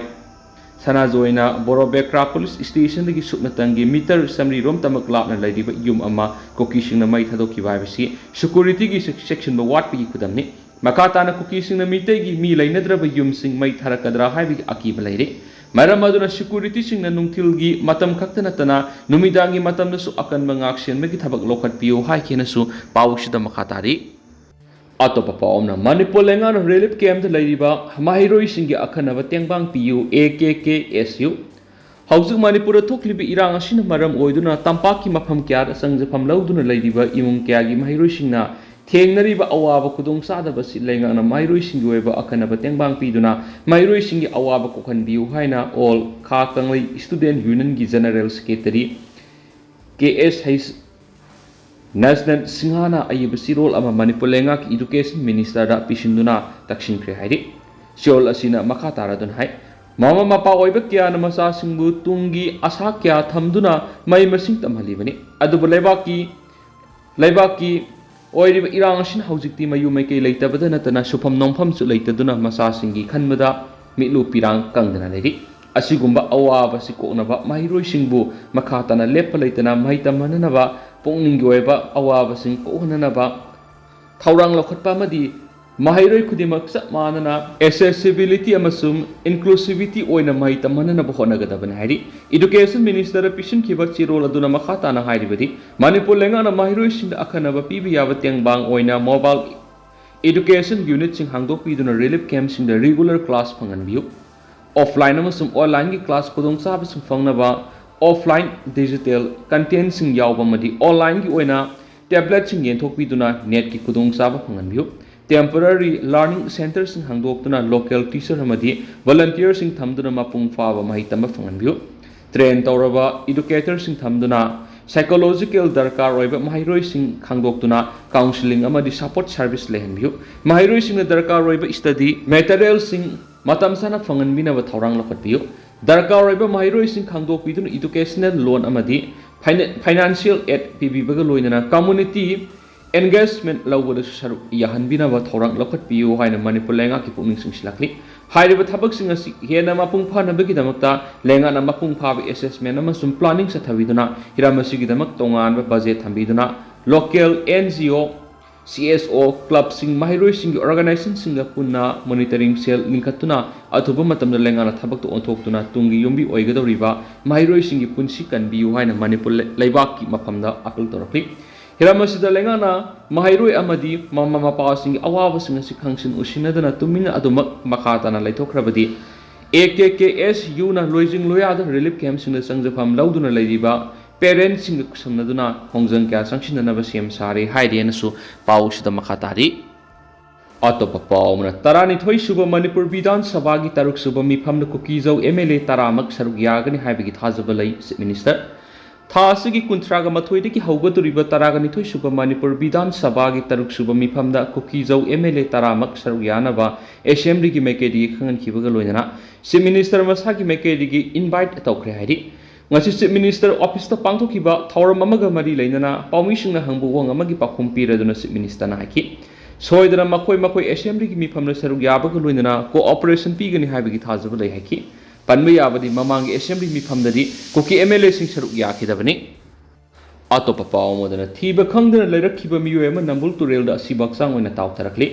ꯁꯅꯥꯖꯣꯏꯅ ꯕꯣꯔꯣꯕꯦꯀ꯭ꯔꯥ ꯄꯨꯂꯤꯁ ꯁ꯭ꯇꯦꯁꯟꯗꯒꯤ ꯁꯨꯞꯅꯇꯪꯒꯤ ꯃꯤꯇꯔ ꯆꯥꯃꯔꯤ ꯔꯣꯝꯇꯃꯛ ꯂꯥꯞꯅ ꯂꯩꯔꯤꯕ ꯌꯨꯝ ꯑꯃ ꯀꯨꯀꯤꯁꯤꯡꯅ ꯃꯩ ꯊꯥꯗꯣꯛꯈꯤꯕ ꯍꯥꯏꯕꯁꯤ ꯁꯦꯀ꯭ꯌꯨꯔꯤꯇꯤꯒꯤ ꯆꯦꯛ-, ꯆꯦꯛꯁꯤꯟꯕ ꯋꯥꯠꯄꯒꯤ ꯈꯨꯗꯝꯅꯤ꯫ ꯃꯈꯥ ꯇꯥꯅ ꯀꯨꯀꯤꯁꯤꯡꯅ ꯃꯤꯇꯩꯒꯤ ꯃꯤ ꯂꯩꯅꯗ꯭ꯔꯕ ꯌꯨꯝꯁꯤꯡ ꯃꯩ ꯊꯥꯔꯛꯀꯗ꯭ꯔꯥ ꯍꯥꯏꯕꯒꯤ ꯑꯀꯤꯕ ꯂꯩꯔꯤ꯫ ꯃꯔꯝ ꯑꯗꯨꯅ ꯁꯦꯀ꯭ꯌꯨꯔꯤꯇꯤꯁꯤꯡꯅ ꯅꯨꯡꯊꯤꯜꯒꯤ ꯃꯇꯝ ꯈꯛꯇ ꯅꯠꯇꯅ ꯅꯨꯃꯤꯗꯥꯡꯒꯤ ꯃꯇꯝꯗꯁꯨ ꯑꯀꯟꯕ ꯉꯥꯛꯁꯦꯟꯕꯒꯤ ꯊꯕꯛ ꯂꯧꯈꯠꯄꯤꯌꯨ ꯍꯥꯏꯈꯤꯅꯁꯨ ꯄꯥꯎꯁꯤꯗ ꯃꯈꯥ ꯇꯥꯔꯤ꯫ ꯑꯇꯣꯞꯄ ꯄꯥꯎ ꯑꯃꯅ, ꯃꯅꯤꯄꯨꯔ ꯂꯩꯉꯥꯛꯅ ꯔꯤꯂꯤꯐ ꯀꯦꯝꯞꯇ ꯂꯩꯔꯤꯕ ꯃꯍꯩꯔꯣꯏꯁꯤꯡꯒꯤ ꯑꯈꯟꯅꯕ ꯇꯦꯡꯕꯥꯡ ꯄꯤꯌꯨ, A K K S U. ꯍꯧꯖꯤꯛ ꯃꯅꯤꯄꯨꯔꯗ ꯊꯣꯛꯂꯤꯕ ꯏꯔꯥꯡ ꯑꯁꯤꯅ ꯃꯔꯝ ꯑꯣꯏꯗꯨꯅ ꯇꯝꯄꯥꯛꯀꯤ ꯃꯐꯝ ꯀꯌꯥꯗ ꯆꯪꯖꯐꯝ ꯂꯧꯗꯨꯅ ꯂꯩꯔꯤꯕ ꯏꯃꯨꯡ ꯀꯌꯥꯒꯤ ꯃꯍꯩꯔꯣꯏꯁꯤꯡꯅ ꯊꯦꯡꯅꯔꯤꯕ ꯑꯋꯥꯕ ꯈꯨꯗꯣꯡꯆꯥꯗꯕ ꯑꯁꯤ ꯂꯩꯉꯥꯛꯅ ꯃꯍꯩꯔꯣꯏꯁꯤꯡꯒꯤ ꯑꯣꯏꯕ ꯑꯈꯟꯅꯕ ꯇꯦꯡꯕꯥꯡ ꯄꯤꯗꯨꯅ ꯃꯍꯩꯔꯣꯏꯁꯤꯡꯒꯤ ꯑꯋꯥꯕ ꯀꯣꯛꯍꯟꯕꯤꯌꯨ ꯍꯥꯏꯅ ꯑꯣꯜ ꯈꯥ ꯀꯪꯂꯩ ꯁ꯭ꯇꯨꯗꯦꯟꯠ ꯌꯨꯅꯤꯌꯟꯒꯤ ꯖꯦꯅꯔꯦꯜ ꯁꯦꯀ꯭ꯔꯦꯇꯔꯤ ꯀꯦ ꯑꯦꯁ ꯍꯩꯁ ꯅꯦꯁꯅꯦꯜ ꯁꯤꯡꯍꯥꯅ ꯑꯏꯕ ꯆꯦꯔꯣꯜ ꯑꯃ ꯃꯅꯤꯄꯨꯔ ꯂꯩꯉꯥꯛꯀꯤ ꯏꯗꯨꯀꯦꯁꯟ ꯃꯤꯅꯤꯁꯇꯔꯗ ꯄꯤꯁꯤꯟꯗꯨꯅ ꯇꯛꯁꯤꯟꯈ꯭ꯔꯦ ꯍꯥꯏꯔꯤ꯫ ꯆꯦꯔꯣꯜ ꯑꯁꯤꯅ ꯃꯈꯥ ꯇꯥꯔꯗꯨꯅ ꯍꯥꯏ, ꯃꯃꯥ ꯃꯄꯥ ꯑꯣꯏꯕ ꯀꯌꯥꯅ ꯃꯆꯥꯁꯤꯡꯕꯨ ꯇꯨꯡꯒꯤ ꯑꯁꯥ ꯀꯌꯥ ꯊꯝꯗꯨꯅ ꯃꯍꯩ ꯃꯁꯤꯡ ꯇꯝꯍꯜꯂꯤꯕꯅꯤ꯫ ꯑꯗꯨꯕꯨ ꯂꯩꯕꯥꯛꯀꯤ, ꯂꯩꯕꯥꯛꯀꯤ ꯑꯣꯏꯔꯤꯕ ꯏꯔꯥꯡ ꯑꯁꯤꯅ ꯍꯧꯖꯤꯛꯇꯤ ꯃꯌꯨꯝ ꯃꯩꯀꯩ ꯂꯩꯇꯕꯗ ꯅꯠꯇꯅ ꯁꯨꯐꯝ ꯅꯣꯝꯐꯝꯁꯨ ꯂꯩꯇꯗꯨꯅ ꯃꯆꯥꯁꯤꯡꯒꯤ ꯈꯟꯕꯗ ꯃꯤꯠꯂꯨ ꯄꯤꯔꯥꯡ ꯀꯪꯗꯅ ꯂꯩꯔꯤ꯫ ꯑꯁꯤꯒꯨꯝꯕ ꯑꯋꯥꯕꯁꯤ ꯀꯣꯛꯅꯕ ꯃꯍꯩꯔꯣꯏꯁꯤꯡꯕꯨ ꯃꯈꯥ ꯇꯥꯅ ꯂꯦꯞꯄ ꯂꯩꯇꯅ ꯃꯍꯩ ꯇꯝꯍꯟꯅꯅꯕ, ꯄꯨꯛꯅꯤꯡꯒꯤ ꯑꯣꯏꯕ ꯑꯋꯥꯕꯁꯤꯡ ꯀꯣꯛꯍꯟꯅꯅꯕ ꯊꯧꯔꯥꯡ ꯂꯧꯈꯠꯄ ꯑꯃꯗꯤ ꯃꯍꯩꯔꯣꯏ ꯈꯨꯗꯤꯡꯃꯛ ꯆꯞ ꯃꯥꯟꯅꯅ ꯑꯦꯛꯁꯦꯁꯤꯕꯤꯂꯤꯇꯤ ꯑꯃꯁꯨꯡ ꯏꯟꯀ꯭ꯂꯨꯁꯤꯕꯤꯇꯤ ꯑꯣꯏꯅ ꯃꯍꯩ ꯇꯝꯍꯟꯅꯅꯕ ꯍꯣꯠꯅꯒꯗꯕꯅꯤ ꯍꯥꯏꯔꯤ꯫ ꯏꯗꯨꯀꯦꯁꯟ ꯃꯤꯅꯤꯁꯇꯔꯗ ꯄꯤꯁꯤꯟꯈꯤꯕ ꯆꯦꯔꯣꯜ ꯑꯗꯨꯅ ꯃꯈꯥ ꯇꯥꯅ ꯍꯥꯏꯔꯤꯕꯗꯤ, ꯃꯅꯤꯄꯨꯔ ꯂꯩꯉꯥꯛꯅ ꯃꯍꯩꯔꯣꯏꯁꯤꯡꯗ ꯑꯈꯟꯅꯕ ꯄꯤꯕ ꯌꯥꯕ ꯇꯦꯡꯕꯥꯡ ꯑꯣꯏꯅ ꯃꯣꯕꯥꯏꯜ ꯏꯗꯨꯀꯦꯁꯟ ꯌꯨꯅꯤꯠꯁꯤꯡ ꯍꯥꯡꯗꯣꯛꯄꯤꯗꯨꯅ ꯔꯤꯂꯤꯐ ꯀꯦꯝꯞꯁꯤꯡꯗ ꯔꯤꯒꯨꯂꯔ ꯀ꯭ꯂꯥꯁ ꯐꯪꯍꯟꯕꯤꯌꯨ꯫ ꯑꯣꯐꯂꯥꯏꯟ ꯑꯃꯁꯨꯡ ꯑꯣꯟꯂꯥꯏꯟꯒꯤ ꯀ꯭ꯂꯥꯁ ꯈꯨꯗꯣꯡꯆꯥꯕꯁꯤꯡ ꯐꯪꯅꯕ ꯑꯣꯐꯂꯥꯏꯟ ꯗꯤꯖꯤꯇꯦꯜ ꯀꯟꯇꯦꯟꯠꯁꯤꯡ ꯌꯥꯎꯕ ꯑꯃꯗꯤ ꯑꯣꯟꯂꯥꯏꯟꯒꯤ ꯑꯣꯏꯅ ꯇꯦꯕ꯭ꯂꯦꯠꯁꯤꯡ ꯌꯦꯟꯊꯣꯛꯄꯤꯗꯨꯅ ꯅꯦꯠꯀꯤ ꯈꯨꯗꯣꯡꯆꯥꯕ ꯐꯪꯍꯟꯕꯤꯌꯨ꯫ ꯇꯦꯝꯄꯔꯔꯤ ꯂꯔꯅꯤꯡ ꯁꯦꯟꯇꯔꯁꯤꯡ ꯍꯥꯡꯗꯣꯛꯇꯨꯅ ꯂꯣꯀꯦꯜ ꯇꯤꯆꯔ ꯑꯃꯗꯤ ꯚꯣꯂꯟꯇꯤꯌꯔꯁꯤꯡ ꯊꯝꯗꯨꯅ ꯃꯄꯨꯡ ꯐꯥꯕ ꯃꯍꯩ ꯇꯝꯕ ꯐꯪꯍꯟꯕꯤꯌꯨ꯫ ꯇ꯭ꯔꯦꯟ ꯇꯧꯔꯕ ꯏꯗꯨꯀꯦꯇꯔꯁꯤꯡ ꯊꯝꯗꯨꯅ ꯁꯥꯏꯀꯣꯂꯣꯖꯤꯀꯦꯜ ꯗꯔꯀꯥꯔ ꯑꯣꯏꯕ ꯃꯍꯩꯔꯣꯏꯁꯤꯡ ꯈꯪꯗꯣꯛꯇꯨꯅ ꯀꯥꯎꯟꯁꯤꯂꯤꯡ ꯑꯃꯗꯤ ꯁꯄꯣꯔꯠ ꯁꯔꯚꯤꯁ ꯂꯩꯍꯟꯕꯤꯌꯨ꯫ ꯃꯍꯩꯔꯣꯏꯁꯤꯡꯅ ꯗꯔꯀꯥꯔ ꯑꯣꯏꯕ ꯁ꯭ꯇꯗꯤ ꯃꯦꯇꯔꯤꯌꯦꯜꯁꯤꯡ ꯃꯇꯝ ꯆꯥꯅ ꯐꯪꯍꯟꯕꯤꯅꯕ ꯊꯧꯔꯥꯡ ꯂꯧꯈꯠꯄꯤꯌꯨ꯫ ꯗꯔꯀꯥꯔ ꯑꯣꯏꯕ ꯃꯍꯩꯔꯣꯏꯁꯤꯡ ꯈꯪꯗꯣꯛꯄꯤꯗꯨꯅ ꯏꯗꯨꯀꯦꯁꯅꯦꯜ ꯂꯣꯟ ꯑꯃꯗꯤ ꯐꯥꯏꯅꯥ-, ꯐꯥꯏꯅꯥꯟꯁꯤꯌꯦꯜ ꯑꯦꯗ ꯄꯤꯕꯤꯕꯒ ꯂꯣꯏꯅꯅ ꯀꯝꯃꯨꯅꯤꯇꯤ ꯑꯦꯟꯒꯦꯖꯃꯦꯟꯠ ꯂꯧꯕꯗꯁꯨ ꯁꯔꯨꯛ ꯌꯥꯍꯟꯕꯤꯅꯕ ꯊꯧꯔꯥꯡ ꯂꯧꯈꯠꯄꯤꯌꯨ ꯍꯥꯏꯅ ꯃꯅꯤꯄꯨꯔ ꯂꯩꯉꯥꯛꯀꯤ ꯄꯨꯛꯅꯤꯡ ꯆꯤꯡꯁꯤꯜꯂꯛꯂꯤ꯫ ꯍꯥꯏꯔꯤꯕ ꯊꯕꯛꯁꯤꯡ ꯑꯁꯤ ꯍꯦꯟꯅ ꯃꯄꯨꯡ ꯐꯥꯅꯕꯒꯤꯗꯃꯛꯇ ꯂꯩꯉꯥꯛꯅ ꯃꯄꯨꯡ ꯐꯥꯕ ꯑꯦꯁꯦꯁꯃꯦꯟꯠ ꯑꯃꯁꯨꯡ ꯄ꯭ꯂꯥꯅꯤꯡ ꯆꯠꯊꯕꯤꯗꯨꯅ ꯍꯤꯔꯝ ꯑꯁꯤꯒꯤꯗꯃꯛ ꯇꯣꯉꯥꯟꯕ ꯕꯖꯦꯠ ꯊꯝꯕꯤꯗꯨꯅ local and G O C S ꯑꯣ, ꯀ꯭ꯂꯕꯁꯤꯡ, ꯃꯍꯩꯔꯣꯏꯁꯤꯡꯒꯤ ꯑꯣꯔꯒꯅꯥꯏꯖꯦꯁꯟꯁꯤꯡꯒ ꯄꯨꯟꯅ ꯃꯣꯅꯤꯇꯔꯤꯡ ꯁꯦꯜ ꯂꯤꯡꯈꯠꯇꯨꯅ ꯑꯊꯨꯕ ꯃꯇꯝꯗ ꯂꯩꯉꯥꯛꯅ ꯊꯕꯛꯇ ꯑꯣꯟꯊꯣꯛꯇꯨꯅ ꯇꯨꯡꯒꯤ ꯌꯨꯝꯕꯤ ꯑꯣꯏꯒꯗꯧꯔꯤꯕ ꯃꯍꯩꯔꯣꯏꯁꯤꯡꯒꯤ ꯄꯨꯟꯁꯤ ꯀꯟꯕꯤꯌꯨ ꯍꯥꯏꯅ ꯃꯅꯤꯄꯨꯔ ꯂꯩ-, ꯂꯩꯕꯥꯛꯀꯤ ꯃꯐꯝꯗ ꯑꯥꯄꯤꯜ ꯇꯧꯔꯛꯂꯤ꯫ ꯍꯤꯔꯝ ꯑꯁꯤꯗ ꯂꯩꯉꯥꯛꯅ ꯃꯍꯩꯔꯣꯏ ꯑꯃꯗꯤ ꯃꯃꯥ ꯃꯄꯥꯁꯤꯡꯒꯤ ꯑꯋꯥꯕꯁꯤꯡ ꯑꯁꯤ ꯈꯪꯁꯤꯟ ꯎꯁꯤꯟꯅꯗꯅ ꯇꯨꯃꯤꯟꯅ ꯑꯗꯨꯃꯛ ꯃꯈꯥ ꯇꯥꯅ ꯂꯩꯊꯣꯛꯈ꯭ꯔꯕꯗꯤ A K K S ꯌꯨꯅ ꯂꯣꯏꯖꯤꯡ ꯂꯣꯌꯥꯗ relief ꯀꯦꯝꯞꯁꯤꯡꯗ ꯆꯪꯖꯐꯝ ꯂꯧꯗꯨꯅ ꯂꯩꯔꯤꯕ ꯄꯦꯔꯦꯟꯠꯁꯤꯡꯒ ꯈꯨꯠꯁꯝꯅꯗꯨꯅ ꯈꯣꯡꯖꯪ ꯀꯌꯥ ꯆꯪꯁꯤꯟꯅꯅꯕ ꯁꯦꯝ ꯁꯥꯔꯦ ꯍꯥꯏꯔꯤ ꯍꯥꯏꯅꯁꯨ ꯄꯥꯎꯁꯤꯗ ꯃꯈꯥ ꯇꯥꯔꯤ꯫ ꯑꯇꯣꯞꯄ ꯄꯥꯎ ꯑꯃꯅ, ꯇꯔꯥꯅꯤꯊꯣꯏ ꯁꯨꯕ ꯃꯅꯤꯄꯨꯔ ꯕꯤꯙꯥꯟ ꯁꯚꯥꯒꯤ ꯇꯔꯨꯛ ꯁꯨꯕ ꯃꯤꯐꯝꯗ ꯀꯨꯀꯤꯖꯧ ꯑꯦꯝ ꯑꯦꯜ ꯑꯦ ꯇꯔꯥꯃꯛ ꯁꯔꯨꯛ ꯌꯥꯒꯅꯤ ꯍꯥꯏꯕꯒꯤ ꯊꯥꯖꯕ ꯂꯩ, ꯆꯤꯐ ꯃꯤꯅꯤꯁꯇꯔ꯫ ꯊꯥ ꯑꯁꯤꯒꯤ ꯀꯨꯟꯊ꯭ꯔꯥꯒ ꯃꯥꯊꯣꯏꯗꯒꯤ ꯍꯧꯒꯗꯧꯔꯤꯕ ꯇꯔꯥꯒ ꯅꯤꯊꯣꯏ ꯁꯨꯕ ꯃꯅꯤꯄꯨꯔ ꯕꯤꯙꯥꯟ ꯁꯚꯥꯒꯤ ꯇꯔꯨꯛ ꯁꯨꯕ ꯃꯤꯐꯝꯗ ꯀꯨꯀꯤꯖꯧ ꯑꯦꯝ ꯑꯦꯜ ꯑꯦ ꯇꯔꯥꯃꯛ ꯁꯔꯨꯛ ꯌꯥꯅꯕ ꯑꯦꯁꯦꯝꯕ꯭ꯂꯤꯒꯤ ꯃꯥꯏꯀꯩꯗꯒꯤ ꯈꯪꯍꯟꯈꯤꯕꯒ ꯂꯣꯏꯅꯅ ꯆꯤꯐ ꯃꯤꯅꯤꯁꯇꯔ ꯃꯁꯥꯒꯤ ꯃꯥꯏꯀꯩꯗꯒꯤ ꯏꯟꯚꯥꯏꯠ ꯇꯧꯈ꯭ꯔꯦ ꯍꯥꯏꯔꯤ꯫ ꯉꯁꯤ ꯆꯤꯐ ꯃꯤꯅꯤꯁꯇꯔ ꯑꯣꯐꯤꯁꯇ ꯄꯥꯡꯊꯣꯛꯈꯤꯕ ꯊꯧꯔꯝ ꯑꯃꯒ ꯃꯔꯤ ꯂꯩꯅꯅ ꯄꯥꯎꯃꯤꯁꯤꯡꯅ ꯍꯪꯕ ꯋꯥꯍꯪ ꯑꯃꯒꯤ ꯄꯥꯎꯈꯨꯝ ꯄꯤꯔꯗꯨꯅ ꯆꯤꯐ ꯃꯤꯅꯤꯁꯇꯔꯅ ꯍꯥꯏꯈꯤ, ꯁꯣꯏꯗꯅ ꯃꯈꯣꯏ ꯃꯈꯣꯏ ꯑꯦꯁꯦꯝꯕ꯭ꯂꯤꯒꯤ ꯃꯤꯐꯝꯗ ꯁꯔꯨꯛ ꯌꯥꯕꯒ ꯂꯣꯏꯅꯅ ꯀꯣꯑꯣꯄꯔꯦꯁꯟ ꯄꯤꯒꯅꯤ ꯍꯥꯏꯕꯒꯤ ꯊꯥꯖꯕ ꯂꯩ ꯍꯥꯏꯈꯤ꯫ ꯄꯟꯕ ꯌꯥꯕꯗꯤ, ꯃꯃꯥꯡꯒꯤ ꯑꯦꯁꯦꯝꯕ꯭ꯂꯤ ꯃꯤꯐꯝꯗꯗꯤ ꯀꯨꯀꯤ ꯑꯦꯝ ꯑꯦꯜ ꯑꯦꯁꯤꯡ ꯁꯔꯨꯛ ꯌꯥꯈꯤꯗꯕꯅꯤ꯫ ꯑꯇꯣꯞꯄ ꯄꯥꯎ ꯑꯃꯗꯅ, ꯊꯤꯕ ꯈꯪꯗꯅ ꯂꯩꯔꯛꯈꯤꯕ ꯃꯤꯑꯣꯏ ꯑꯃ ꯅꯝꯕꯨꯜ ꯇꯨꯔꯦꯜꯗ ꯑꯁꯤꯕ ꯍꯛꯆꯥꯡ ꯑꯣꯏꯅ ꯇꯥꯎꯊꯔꯛꯂꯤ꯫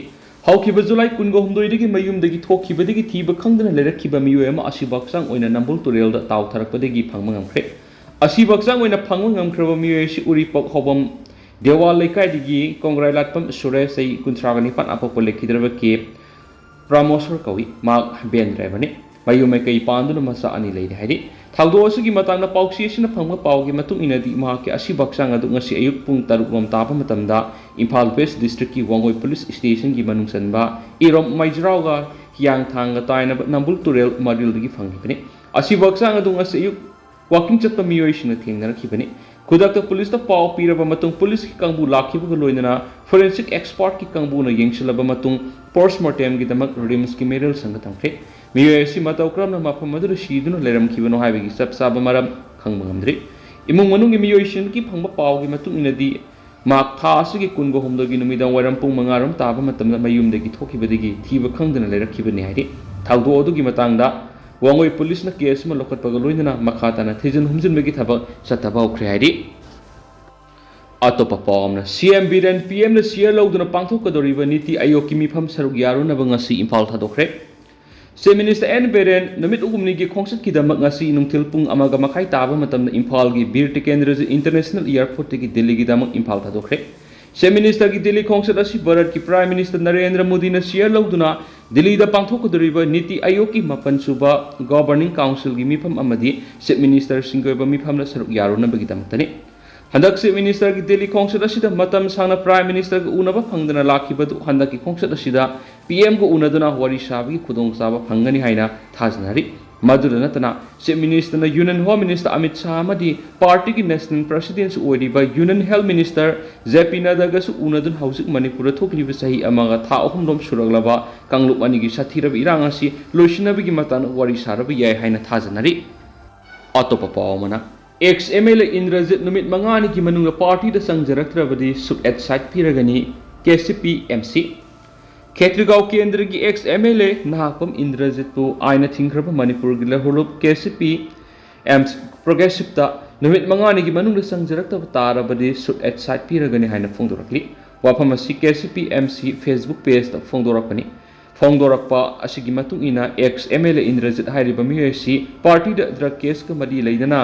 ꯍꯧꯈꯤꯕ ꯖꯨꯂꯥꯏ ꯀꯨꯟꯒ ꯍꯨꯝꯗꯣꯏꯗꯒꯤ ꯃꯌꯨꯝꯗꯒꯤ ꯊꯣꯛꯈꯤꯕꯗꯒꯤ ꯊꯤꯕ ꯈꯪꯗꯅ ꯂꯩꯔꯛꯈꯤꯕ ꯃꯤꯑꯣꯏ ꯑꯃ ꯑꯁꯤꯕ ꯍꯛꯆꯥꯡ ꯑꯣꯏꯅ ꯅꯝꯕꯨꯜ ꯇꯨꯔꯦꯜꯗ ꯇꯥꯎꯊꯔꯛꯄꯗꯒꯤ ꯐꯪꯕ ꯉꯝꯈ꯭ꯔꯦ꯫ ꯑꯁꯤꯕ ꯍꯛꯆꯥꯡ ꯑꯣꯏꯅ ꯐꯪꯕ ꯉꯝꯈ꯭ꯔꯕ ꯃꯤꯑꯣꯏ ꯑꯁꯤ ꯎꯔꯤꯄꯣꯛ ꯍꯥꯎꯕꯝ ꯗꯦꯋꯥꯜ ꯂꯩꯀꯥꯏꯗꯒꯤ ꯀꯣꯡꯒ꯭ꯔꯥꯏꯂꯥꯠꯄꯝ ꯁꯨꯔꯦꯁ, ꯆꯍꯤ ꯀꯨꯟꯊ꯭ꯔꯥꯒ ꯅꯤꯄꯥꯟ, ꯑꯄꯣꯛꯄ ꯂꯩꯈꯤꯗ꯭ꯔꯕ ꯀꯦ ꯄ꯭ꯔꯃꯣꯁꯣꯔ ꯀꯧꯏ꯫ ꯃꯍꯥꯛ ꯚꯦꯟ ꯗ꯭ꯔꯥꯏꯚꯔꯅꯤ꯫ ꯃꯌꯨꯝ ꯃꯀꯩ ꯄꯥꯟꯗꯨꯅ ꯃꯆꯥ ꯑꯅꯤ ꯂꯩꯔꯤ ꯍꯥꯏꯔꯤ꯫ ꯊꯧꯗꯣꯛ ꯑꯁꯤꯒꯤ ꯃꯇꯥꯡꯗ ꯄꯥꯎꯆꯦ ꯑꯁꯤꯅ ꯐꯪꯕ ꯄꯥꯎꯒꯤ ꯃꯇꯨꯡ ꯏꯟꯅꯗꯤ, ꯃꯍꯥꯛꯀꯤ ꯑꯁꯤꯕ ꯍꯛꯆꯥꯡ ꯑꯗꯨ ꯉꯁꯤ ꯑꯌꯨꯛ ꯄꯨꯡ ꯇꯔꯨꯛ ꯔꯣꯝ ꯇꯥꯕ ꯃꯇꯝꯗ ꯏꯝꯐꯥꯜ ꯋꯦꯁ ꯗꯤꯁꯇ꯭ꯔꯤꯛꯀꯤ ꯋꯥꯡꯒꯣꯏ ꯄꯨꯂꯤꯁ ꯁ꯭ꯇꯦꯁꯟꯒꯤ ꯃꯅꯨꯡ ꯆꯟꯕ ꯏꯔꯣꯝ ꯃꯩꯖ꯭ꯔꯥꯎꯒ ꯍꯤꯌꯥꯡꯊꯥꯡꯒ ꯇꯥꯏꯅꯕ ꯅꯝꯕꯨꯜ ꯇꯨꯔꯦꯜ ꯃꯔꯤꯜꯗꯒꯤ ꯐꯪꯈꯤꯕꯅꯤ꯫ ꯑꯁꯤꯕ ꯍꯛꯆꯥꯡ ꯑꯗꯨ ꯉꯁꯤ ꯑꯌꯨꯛ ꯋꯥꯀꯤꯡ ꯆꯠꯄ ꯃꯤꯑꯣꯏꯁꯤꯡꯅ ꯊꯦꯡꯅꯔꯛꯈꯤꯕꯅꯤ꯫ ꯈꯨꯗꯛꯇ ꯄꯨꯂꯤꯁꯇ ꯄꯥꯎ ꯄꯤꯔꯕ ꯃꯇꯨꯡ, ꯄꯨꯂꯤꯁꯀꯤ ꯀꯥꯡꯕꯨ ꯂꯥꯛꯈꯤꯕꯒ ꯂꯣꯏꯅꯅ ꯐꯣꯔꯦꯟꯁꯤꯛ ꯑꯦꯛꯁꯄꯔꯠꯀꯤ ꯀꯥꯡꯕꯨꯅ ꯌꯦꯡꯁꯤꯜꯂꯕ ꯃꯇꯨꯡ, ꯄꯣꯁꯃꯣꯔꯇꯦꯝꯒꯤꯗꯃꯛ ꯔꯤꯝꯁꯀꯤ ꯃꯦꯔꯤꯜ ꯁꯪꯗ ꯊꯝꯈ꯭ꯔꯦ꯫ ꯃꯤꯑꯣꯏ ꯑꯁꯤ ꯃꯇꯧ ꯀꯔꯝꯅ ꯃꯐꯝ ꯑꯗꯨꯗ ꯁꯤꯗꯨꯅ ꯂꯩꯔꯝꯈꯤꯕꯅꯣ ꯍꯥꯏꯕꯒꯤ ꯆꯞ ꯆꯥꯕ ꯃꯔꯝ ꯈꯪꯕ ꯉꯝꯗ꯭ꯔꯤ꯫ ꯏꯃꯨꯡ ꯃꯅꯨꯡꯒꯤ ꯃꯤꯑꯣꯏꯁꯤꯡꯗꯒꯤ ꯐꯪꯕ ꯄꯥꯎꯒꯤ ꯃꯇꯨꯡ ꯏꯟꯅꯗꯤ, ꯃꯍꯥꯛ ꯊꯥ ꯑꯁꯤꯒꯤ ꯀꯨꯟꯒ ꯍꯨꯝꯗꯣꯏꯒꯤ ꯅꯨꯃꯤꯗꯥꯡ ꯋꯥꯏꯔꯝ ꯄꯨꯡ ꯃꯉꯥ ꯔꯣꯝ ꯇꯥꯕ ꯃꯇꯝꯗ ꯃꯌꯨꯝꯗꯒꯤ ꯊꯣꯛꯈꯤꯕꯗꯒꯤ ꯊꯤꯕ ꯈꯪꯗꯅ ꯂꯩꯔꯛꯈꯤꯕꯅꯤ ꯍꯥꯏꯔꯤ꯫ ꯊꯧꯗꯣꯛ ꯑꯗꯨꯒꯤ ꯃꯇꯥꯡꯗ ꯋꯥꯡꯒꯣꯏ ꯄꯨꯂꯤꯁꯅ ꯀꯦꯁ ꯑꯃ ꯂꯧꯈꯠꯄꯒ ꯂꯣꯏꯅꯅ ꯃꯈꯥ ꯇꯥꯅ ꯊꯤꯖꯤꯟ ꯍꯨꯝꯖꯤꯟꯕꯒꯤ ꯊꯕꯛ ꯆꯠꯊꯕ ꯍꯧꯈ꯭ꯔꯦ ꯍꯥꯏꯔꯤ꯫ ꯑꯇꯣꯞꯄ ꯄꯥꯎ ꯑꯃꯅ, ꯁꯤ ꯑꯦꯝ ꯕꯤꯔꯦꯟ ꯄꯤ ꯑꯦꯝꯅ ꯁꯤꯌꯔ ꯂꯧꯗꯨꯅ ꯄꯥꯡꯊꯣꯛꯀꯗꯧꯔꯤꯕ ꯅꯤꯇꯤ ꯑꯥꯌꯣꯒꯀꯤ ꯃꯤꯐꯝ ꯁꯔꯨꯛ ꯌꯥꯔꯨꯅꯕ ꯉꯁꯤ ꯏꯝꯐꯥꯜ ꯊꯥꯗꯣꯛꯈ꯭ꯔꯦ꯫ ꯆꯤꯐ ꯃꯤꯅꯤꯁꯇꯔ ꯑꯦꯟ ꯕꯤꯔꯦꯟ ꯅꯨꯃꯤꯠ ꯍꯨꯝꯅꯤꯒꯤ ꯈꯣꯡꯆꯠꯀꯤꯗꯃꯛ ꯉꯁꯤ ꯅꯨꯡꯊꯤꯜ ꯄꯨꯡ ꯑꯃꯒ ꯃꯈꯥꯏ ꯇꯥꯕ ꯃꯇꯝꯗ ꯏꯝꯐꯥꯜꯒꯤ ꯕꯤꯔ ꯇꯤꯀꯦꯟꯗ꯭ꯔꯖꯤꯠ ꯏꯟꯇꯔꯅꯦꯁꯅꯦꯜ ꯑꯦꯌꯔꯄꯣꯔꯠꯇꯒꯤ ꯗꯤꯜꯂꯤꯒꯤꯗꯃꯛ ꯏꯝꯐꯥꯜ ꯊꯥꯗꯣꯛꯈ꯭ꯔꯦ꯫ ꯆꯤꯐ ꯃꯤꯅꯤꯁꯇꯔꯒꯤ ꯗꯤꯜꯂꯤ ꯈꯣꯡꯆꯠ ꯑꯁꯤ ꯚꯥꯔꯠꯀꯤ ꯄ꯭ꯔꯥꯏꯝ ꯃꯤꯅꯤꯁꯇꯔ ꯅꯔꯦꯟꯗ꯭ꯔ ꯃꯣꯗꯤꯅ ꯁꯤꯌꯔ ꯂꯧꯗꯨꯅ ꯗꯤꯜꯂꯤꯗ ꯄꯥꯡꯊꯣꯛꯀꯗꯧꯔꯤꯕ ꯅꯤꯇꯤ ꯑꯥꯌꯣꯒꯀꯤ ꯃꯥꯄꯟ ꯁꯨꯕ ꯒꯣꯚꯔꯅꯤꯡ ꯀꯥꯎꯟꯁꯤꯜꯒꯤ ꯃꯤꯐꯝ ꯑꯃꯗꯤ ꯆꯤꯐ ꯃꯤꯅꯤꯁꯇꯔꯁꯤꯡꯒꯤ ꯑꯣꯏꯕ ꯃꯤꯐꯝꯗ ꯁꯔꯨꯛ ꯌꯥꯔꯨꯅꯕꯒꯤꯗꯃꯛꯇꯅꯤ꯫ ꯍꯟꯗꯛ ꯆꯤꯐ ꯃꯤꯅꯤꯁꯇꯔꯒꯤ ꯗꯤꯜꯂꯤ ꯈꯣꯡꯆꯠ ꯑꯁꯤꯗ ꯃꯇꯝ ꯁꯥꯡꯅ ꯄ꯭ꯔꯥꯏꯝ ꯃꯤꯅꯤꯁꯇꯔꯒ ꯎꯅꯕ ꯐꯪꯗꯅ ꯂꯥꯛꯈꯤꯕꯗꯨ ꯍꯟꯗꯛꯀꯤ ꯈꯣꯡꯆꯠ ꯑꯁꯤꯗ ꯄꯤ ꯑꯦꯝꯒ ꯎꯅꯗꯨꯅ ꯋꯥꯔꯤ ꯁꯥꯕꯒꯤ ꯈꯨꯗꯣꯡꯆꯥꯕ ꯐꯪꯒꯅꯤ ꯍꯥꯏꯅ ꯊꯥꯖꯅꯔꯤ꯫ ꯃꯗꯨꯗ ꯅꯠꯇꯅ ꯆꯤꯐ ꯃꯤꯅꯤꯁꯇꯔꯅ union home minister Amit Shah ꯑꯃꯗꯤ ꯄꯥꯔꯇꯤꯒꯤ ꯅꯦꯁꯅꯦꯜ ꯄ꯭ꯔꯁꯤꯗꯦꯟꯁꯨ ꯑꯣꯏꯔꯤꯕ ꯌꯨꯅꯤꯌꯟ ꯍꯦꯜꯊ ꯃꯤꯅꯤꯁꯇꯔ ꯖꯦ ꯄꯤ ꯅꯗ꯭ꯗꯥꯒꯁꯨ ꯎꯅꯗꯨꯅ ꯍꯧꯖꯤꯛ ꯃꯅꯤꯄꯨꯔꯗ ꯊꯣꯛꯂꯤꯕ ꯆꯍꯤ ꯑꯃꯒ ꯊꯥ ꯑꯍꯨꯝꯔꯣꯝ ꯁꯨꯔꯛꯂꯕ ꯀꯥꯡꯂꯨꯞ ꯑꯅꯤꯒꯤ ꯁꯥꯊꯤꯔꯕ ꯏꯔꯥꯡ ꯑꯁꯤ ꯂꯣꯏꯁꯤꯟꯅꯕꯒꯤ ꯃꯇꯥꯡꯗ ꯋꯥꯔꯤ ꯁꯥꯔꯕ ꯌꯥꯏ ꯍꯥꯏꯅ ꯊꯥꯖꯅꯔꯤ꯫ ꯑꯇꯣꯞꯄ ꯄꯥꯎ ꯑꯃꯅ, ꯑꯦꯛꯁ ꯑꯦꯝ ꯑꯦꯜ ꯑꯦ ꯏꯟꯗ꯭ꯔꯖꯤꯠ ꯅꯨꯃꯤꯠ ꯃꯉꯥꯅꯤꯒꯤ ꯃꯅꯨꯡꯗ ꯄꯥꯔꯇꯤꯗ ꯆꯪꯖꯔꯛꯇ꯭ꯔꯕꯗꯤ ꯁꯨꯠ eight side ꯄꯤꯔꯒꯅꯤ, K C P M C. Khetrigao ꯀꯦꯟꯗ꯭ꯔꯒꯤ ꯑꯦꯛꯁ ꯑꯦꯝ ꯑꯦꯜ ꯑꯦ ꯅꯍꯥꯛꯄꯝ ꯏꯟꯗ꯭ꯔꯖꯤꯠꯄꯨ ꯑꯥꯏꯟꯅ ꯊꯤꯡꯈ꯭ꯔꯕ ꯃꯅꯤꯄꯨꯔꯒꯤ ꯂꯍꯨꯂꯨꯞ ꯀꯦ ꯁꯤ ꯄꯤ ꯑꯦꯝ ꯄ꯭ꯔꯣꯒ꯭ꯔꯦꯁꯤꯞꯇ ꯅꯨꯃꯤꯠ ꯃꯉꯥꯅꯤꯒꯤ ꯃꯅꯨꯡꯗ ꯆꯪꯖꯔꯛꯇꯕ ꯇꯥꯔꯕꯗꯤ ꯁꯨꯠ ꯑꯦꯠ ꯁꯥꯏꯠ ꯄꯤꯔꯒꯅꯤ ꯍꯥꯏꯅ ꯐꯣꯡꯗꯣꯔꯛꯂꯤ꯫ ꯋꯥꯐꯝ ꯑꯁꯤ K C P M C Facebook ꯄꯦꯖꯇ ꯐꯣꯡꯗꯣꯔꯛꯄꯅꯤ꯫ ꯐꯣꯡꯗꯣꯔꯛꯄ ꯑꯁꯤꯒꯤ ꯃꯇꯨꯡ ꯏꯟꯅ, ꯑꯦꯛꯁ ꯑꯦꯝ ꯑꯦꯜ ꯑꯦ ꯏꯟꯗ꯭ꯔꯖꯤꯠ ꯍꯥꯏꯔꯤꯕ ꯃꯤꯑꯣꯏ ꯑꯁꯤ ꯄꯥꯔꯇꯤꯗ ꯗ꯭ꯔꯒ ꯀꯦꯁꯀ ꯃꯔꯤ ꯂꯩꯅꯅ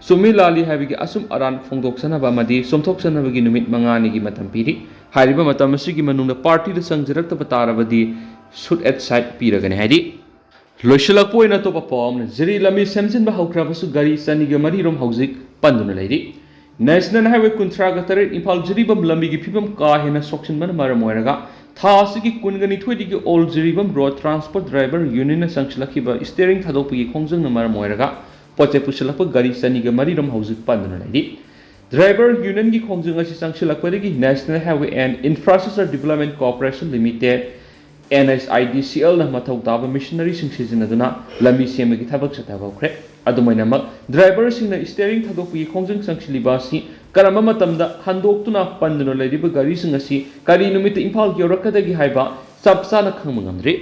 ꯆꯨꯝꯃꯤ ꯂꯥꯜꯂꯤ ꯍꯥꯏꯕꯒꯤ ꯑꯆꯨꯝ ꯑꯔꯥꯟ ꯐꯣꯡꯗꯣꯛꯆꯅꯕ ꯑꯃꯗꯤ ꯆꯨꯝꯊꯣꯛꯆꯅꯕꯒꯤ ꯅꯨꯃꯤꯠ ꯃꯉꯥꯅꯤꯒꯤ ꯃꯇꯝ ꯄꯤꯔꯤ꯫ ꯍꯥꯏꯔꯤꯕ ꯃꯇꯝ ꯑꯁꯤꯒꯤ ꯃꯅꯨꯡꯗ ꯄꯥꯔꯇꯤꯗ ꯆꯪꯖꯔꯛꯇꯕ ꯇꯥꯔꯕꯗꯤ ꯁꯨꯠ ꯑꯦꯠ ꯁꯥꯏꯠ ꯄꯤꯔꯒꯅꯤ ꯍꯥꯏꯔꯤ꯫ ꯂꯣꯏꯁꯤꯜꯂꯛꯄ ꯑꯣꯏꯅ ꯑꯇꯣꯞꯄ ꯄꯥꯎ ꯑꯃꯅ, ꯖꯤꯔꯤ ꯂꯝꯕꯤ ꯁꯦꯝꯖꯤꯟꯕ ꯍꯧꯈ꯭ꯔꯕꯁꯨ ꯒꯥꯔꯤ ꯆꯅꯤꯒ ꯃꯔꯤꯔꯣꯝ ꯍꯧꯖꯤꯛ ꯄꯟꯗꯨꯅ ꯂꯩꯔꯤ꯫ ꯅꯦꯁꯅꯦꯜ ꯍꯥꯏꯋꯦ ꯀꯨꯟꯊ꯭ꯔꯥꯒ ꯇꯔꯦꯠ ꯏꯝꯐꯥꯜ ꯖꯤꯔꯤꯕꯥꯝ ꯂꯝꯕꯤꯒꯤ ꯐꯤꯕꯝ ꯀꯥ ꯍꯦꯟꯅ ꯁꯣꯛꯆꯤꯟꯕꯅ ꯃꯔꯝ ꯑꯣꯏꯔꯒ ꯊꯥ ꯑꯁꯤꯒꯤ ꯀꯨꯟꯒꯅꯤꯊꯣꯏꯗꯒꯤ all Jiribam road transport driver ꯌꯨꯅꯤꯌꯟꯅ ꯆꯪꯁꯤꯜꯂꯛꯈꯤꯕ ꯁ꯭ꯇꯤꯌꯔꯤꯡ ꯊꯥꯗꯣꯛꯄꯒꯤ ꯈꯣꯡꯖꯪꯅ ꯃꯔꯝ ꯑꯣꯏꯔꯒ ꯄꯣꯠ ꯆꯩ ꯄꯨꯁꯤꯜꯂꯛꯄ ꯒꯥꯔꯤ ꯆꯅꯤꯒ ꯃꯔꯤꯔꯣꯝ ꯍꯧꯖꯤꯛ ꯄꯟꯗꯨꯅ ꯂꯩꯔꯤ꯫ ꯗ꯭ꯔꯥꯏꯚꯔ ꯌꯨꯅꯤꯌꯟꯒꯤ ꯈꯣꯡꯖꯪ ꯑꯁꯤ ꯆꯪꯁꯤꯜꯂꯛꯄꯗꯒꯤ national highway and infrastructure development corporation limited, N H I D C ꯑꯦꯜꯅ ꯃꯊꯧ ꯇꯥꯕ ꯃꯦꯁꯤꯅꯔꯤꯁꯤꯡ ꯁꯤꯖꯤꯟꯅꯗꯨꯅ ꯂꯝꯕꯤ ꯁꯦꯝꯕꯒꯤ ꯊꯕꯛ ꯆꯠꯊꯕ ꯍꯧꯈ꯭ꯔꯦ꯫ ꯑꯗꯨꯝ ꯑꯣꯏꯅꯃꯛ, ꯗ꯭ꯔꯥꯏꯚꯔꯁꯤꯡꯅ ꯁ꯭ꯇꯤꯌꯔꯤꯡ ꯊꯥꯗꯣꯛꯄꯒꯤ ꯈꯣꯡꯖꯪ ꯆꯪꯁꯤꯜꯂꯤꯕ ꯑꯁꯤ ꯀꯔꯝꯕ ꯃꯇꯝꯗ ꯍꯟꯗꯣꯛꯇꯨꯅ ꯄꯟꯗꯨꯅ ꯂꯩꯔꯤꯕ ꯒꯥꯔꯤꯁꯤꯡ ꯑꯁꯤ ꯀꯔꯤ ꯅꯨꯃꯤꯠꯇ ꯏꯝꯐꯥꯜ ꯌꯧꯔꯛꯀꯗꯒꯦ ꯍꯥꯏꯕ ꯆꯞ ꯆꯥꯅ ꯈꯪꯕ ꯉꯝꯗ꯭ꯔꯤ꯫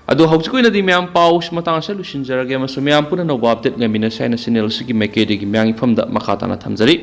ꯑꯗꯣ ꯍꯧꯖꯤꯛ ꯑꯣꯏꯅꯗꯤ ꯃꯌꯥꯝ ꯄꯥꯎ ꯃꯇꯥꯡ ꯑꯁꯤꯗ ꯂꯣꯏꯁꯤꯟꯖꯔꯒꯦ ꯑꯃꯁꯨꯡ ꯃꯌꯥꯝ ꯄꯨꯟꯅ ꯑꯅꯧꯕ ꯑꯞꯗꯦꯠ ꯉꯥꯏꯃꯤꯟꯅꯁꯦ ꯍꯥꯏꯅ ꯆꯦꯅꯦꯜ ꯑꯁꯤꯒꯤ ꯃꯥꯏꯀꯩꯗꯒꯤ ꯃꯌꯥꯝꯒꯤ ꯃꯐꯝꯗ ꯃꯈꯥ ꯇꯥꯅ ꯊꯝꯖꯔꯤ꯫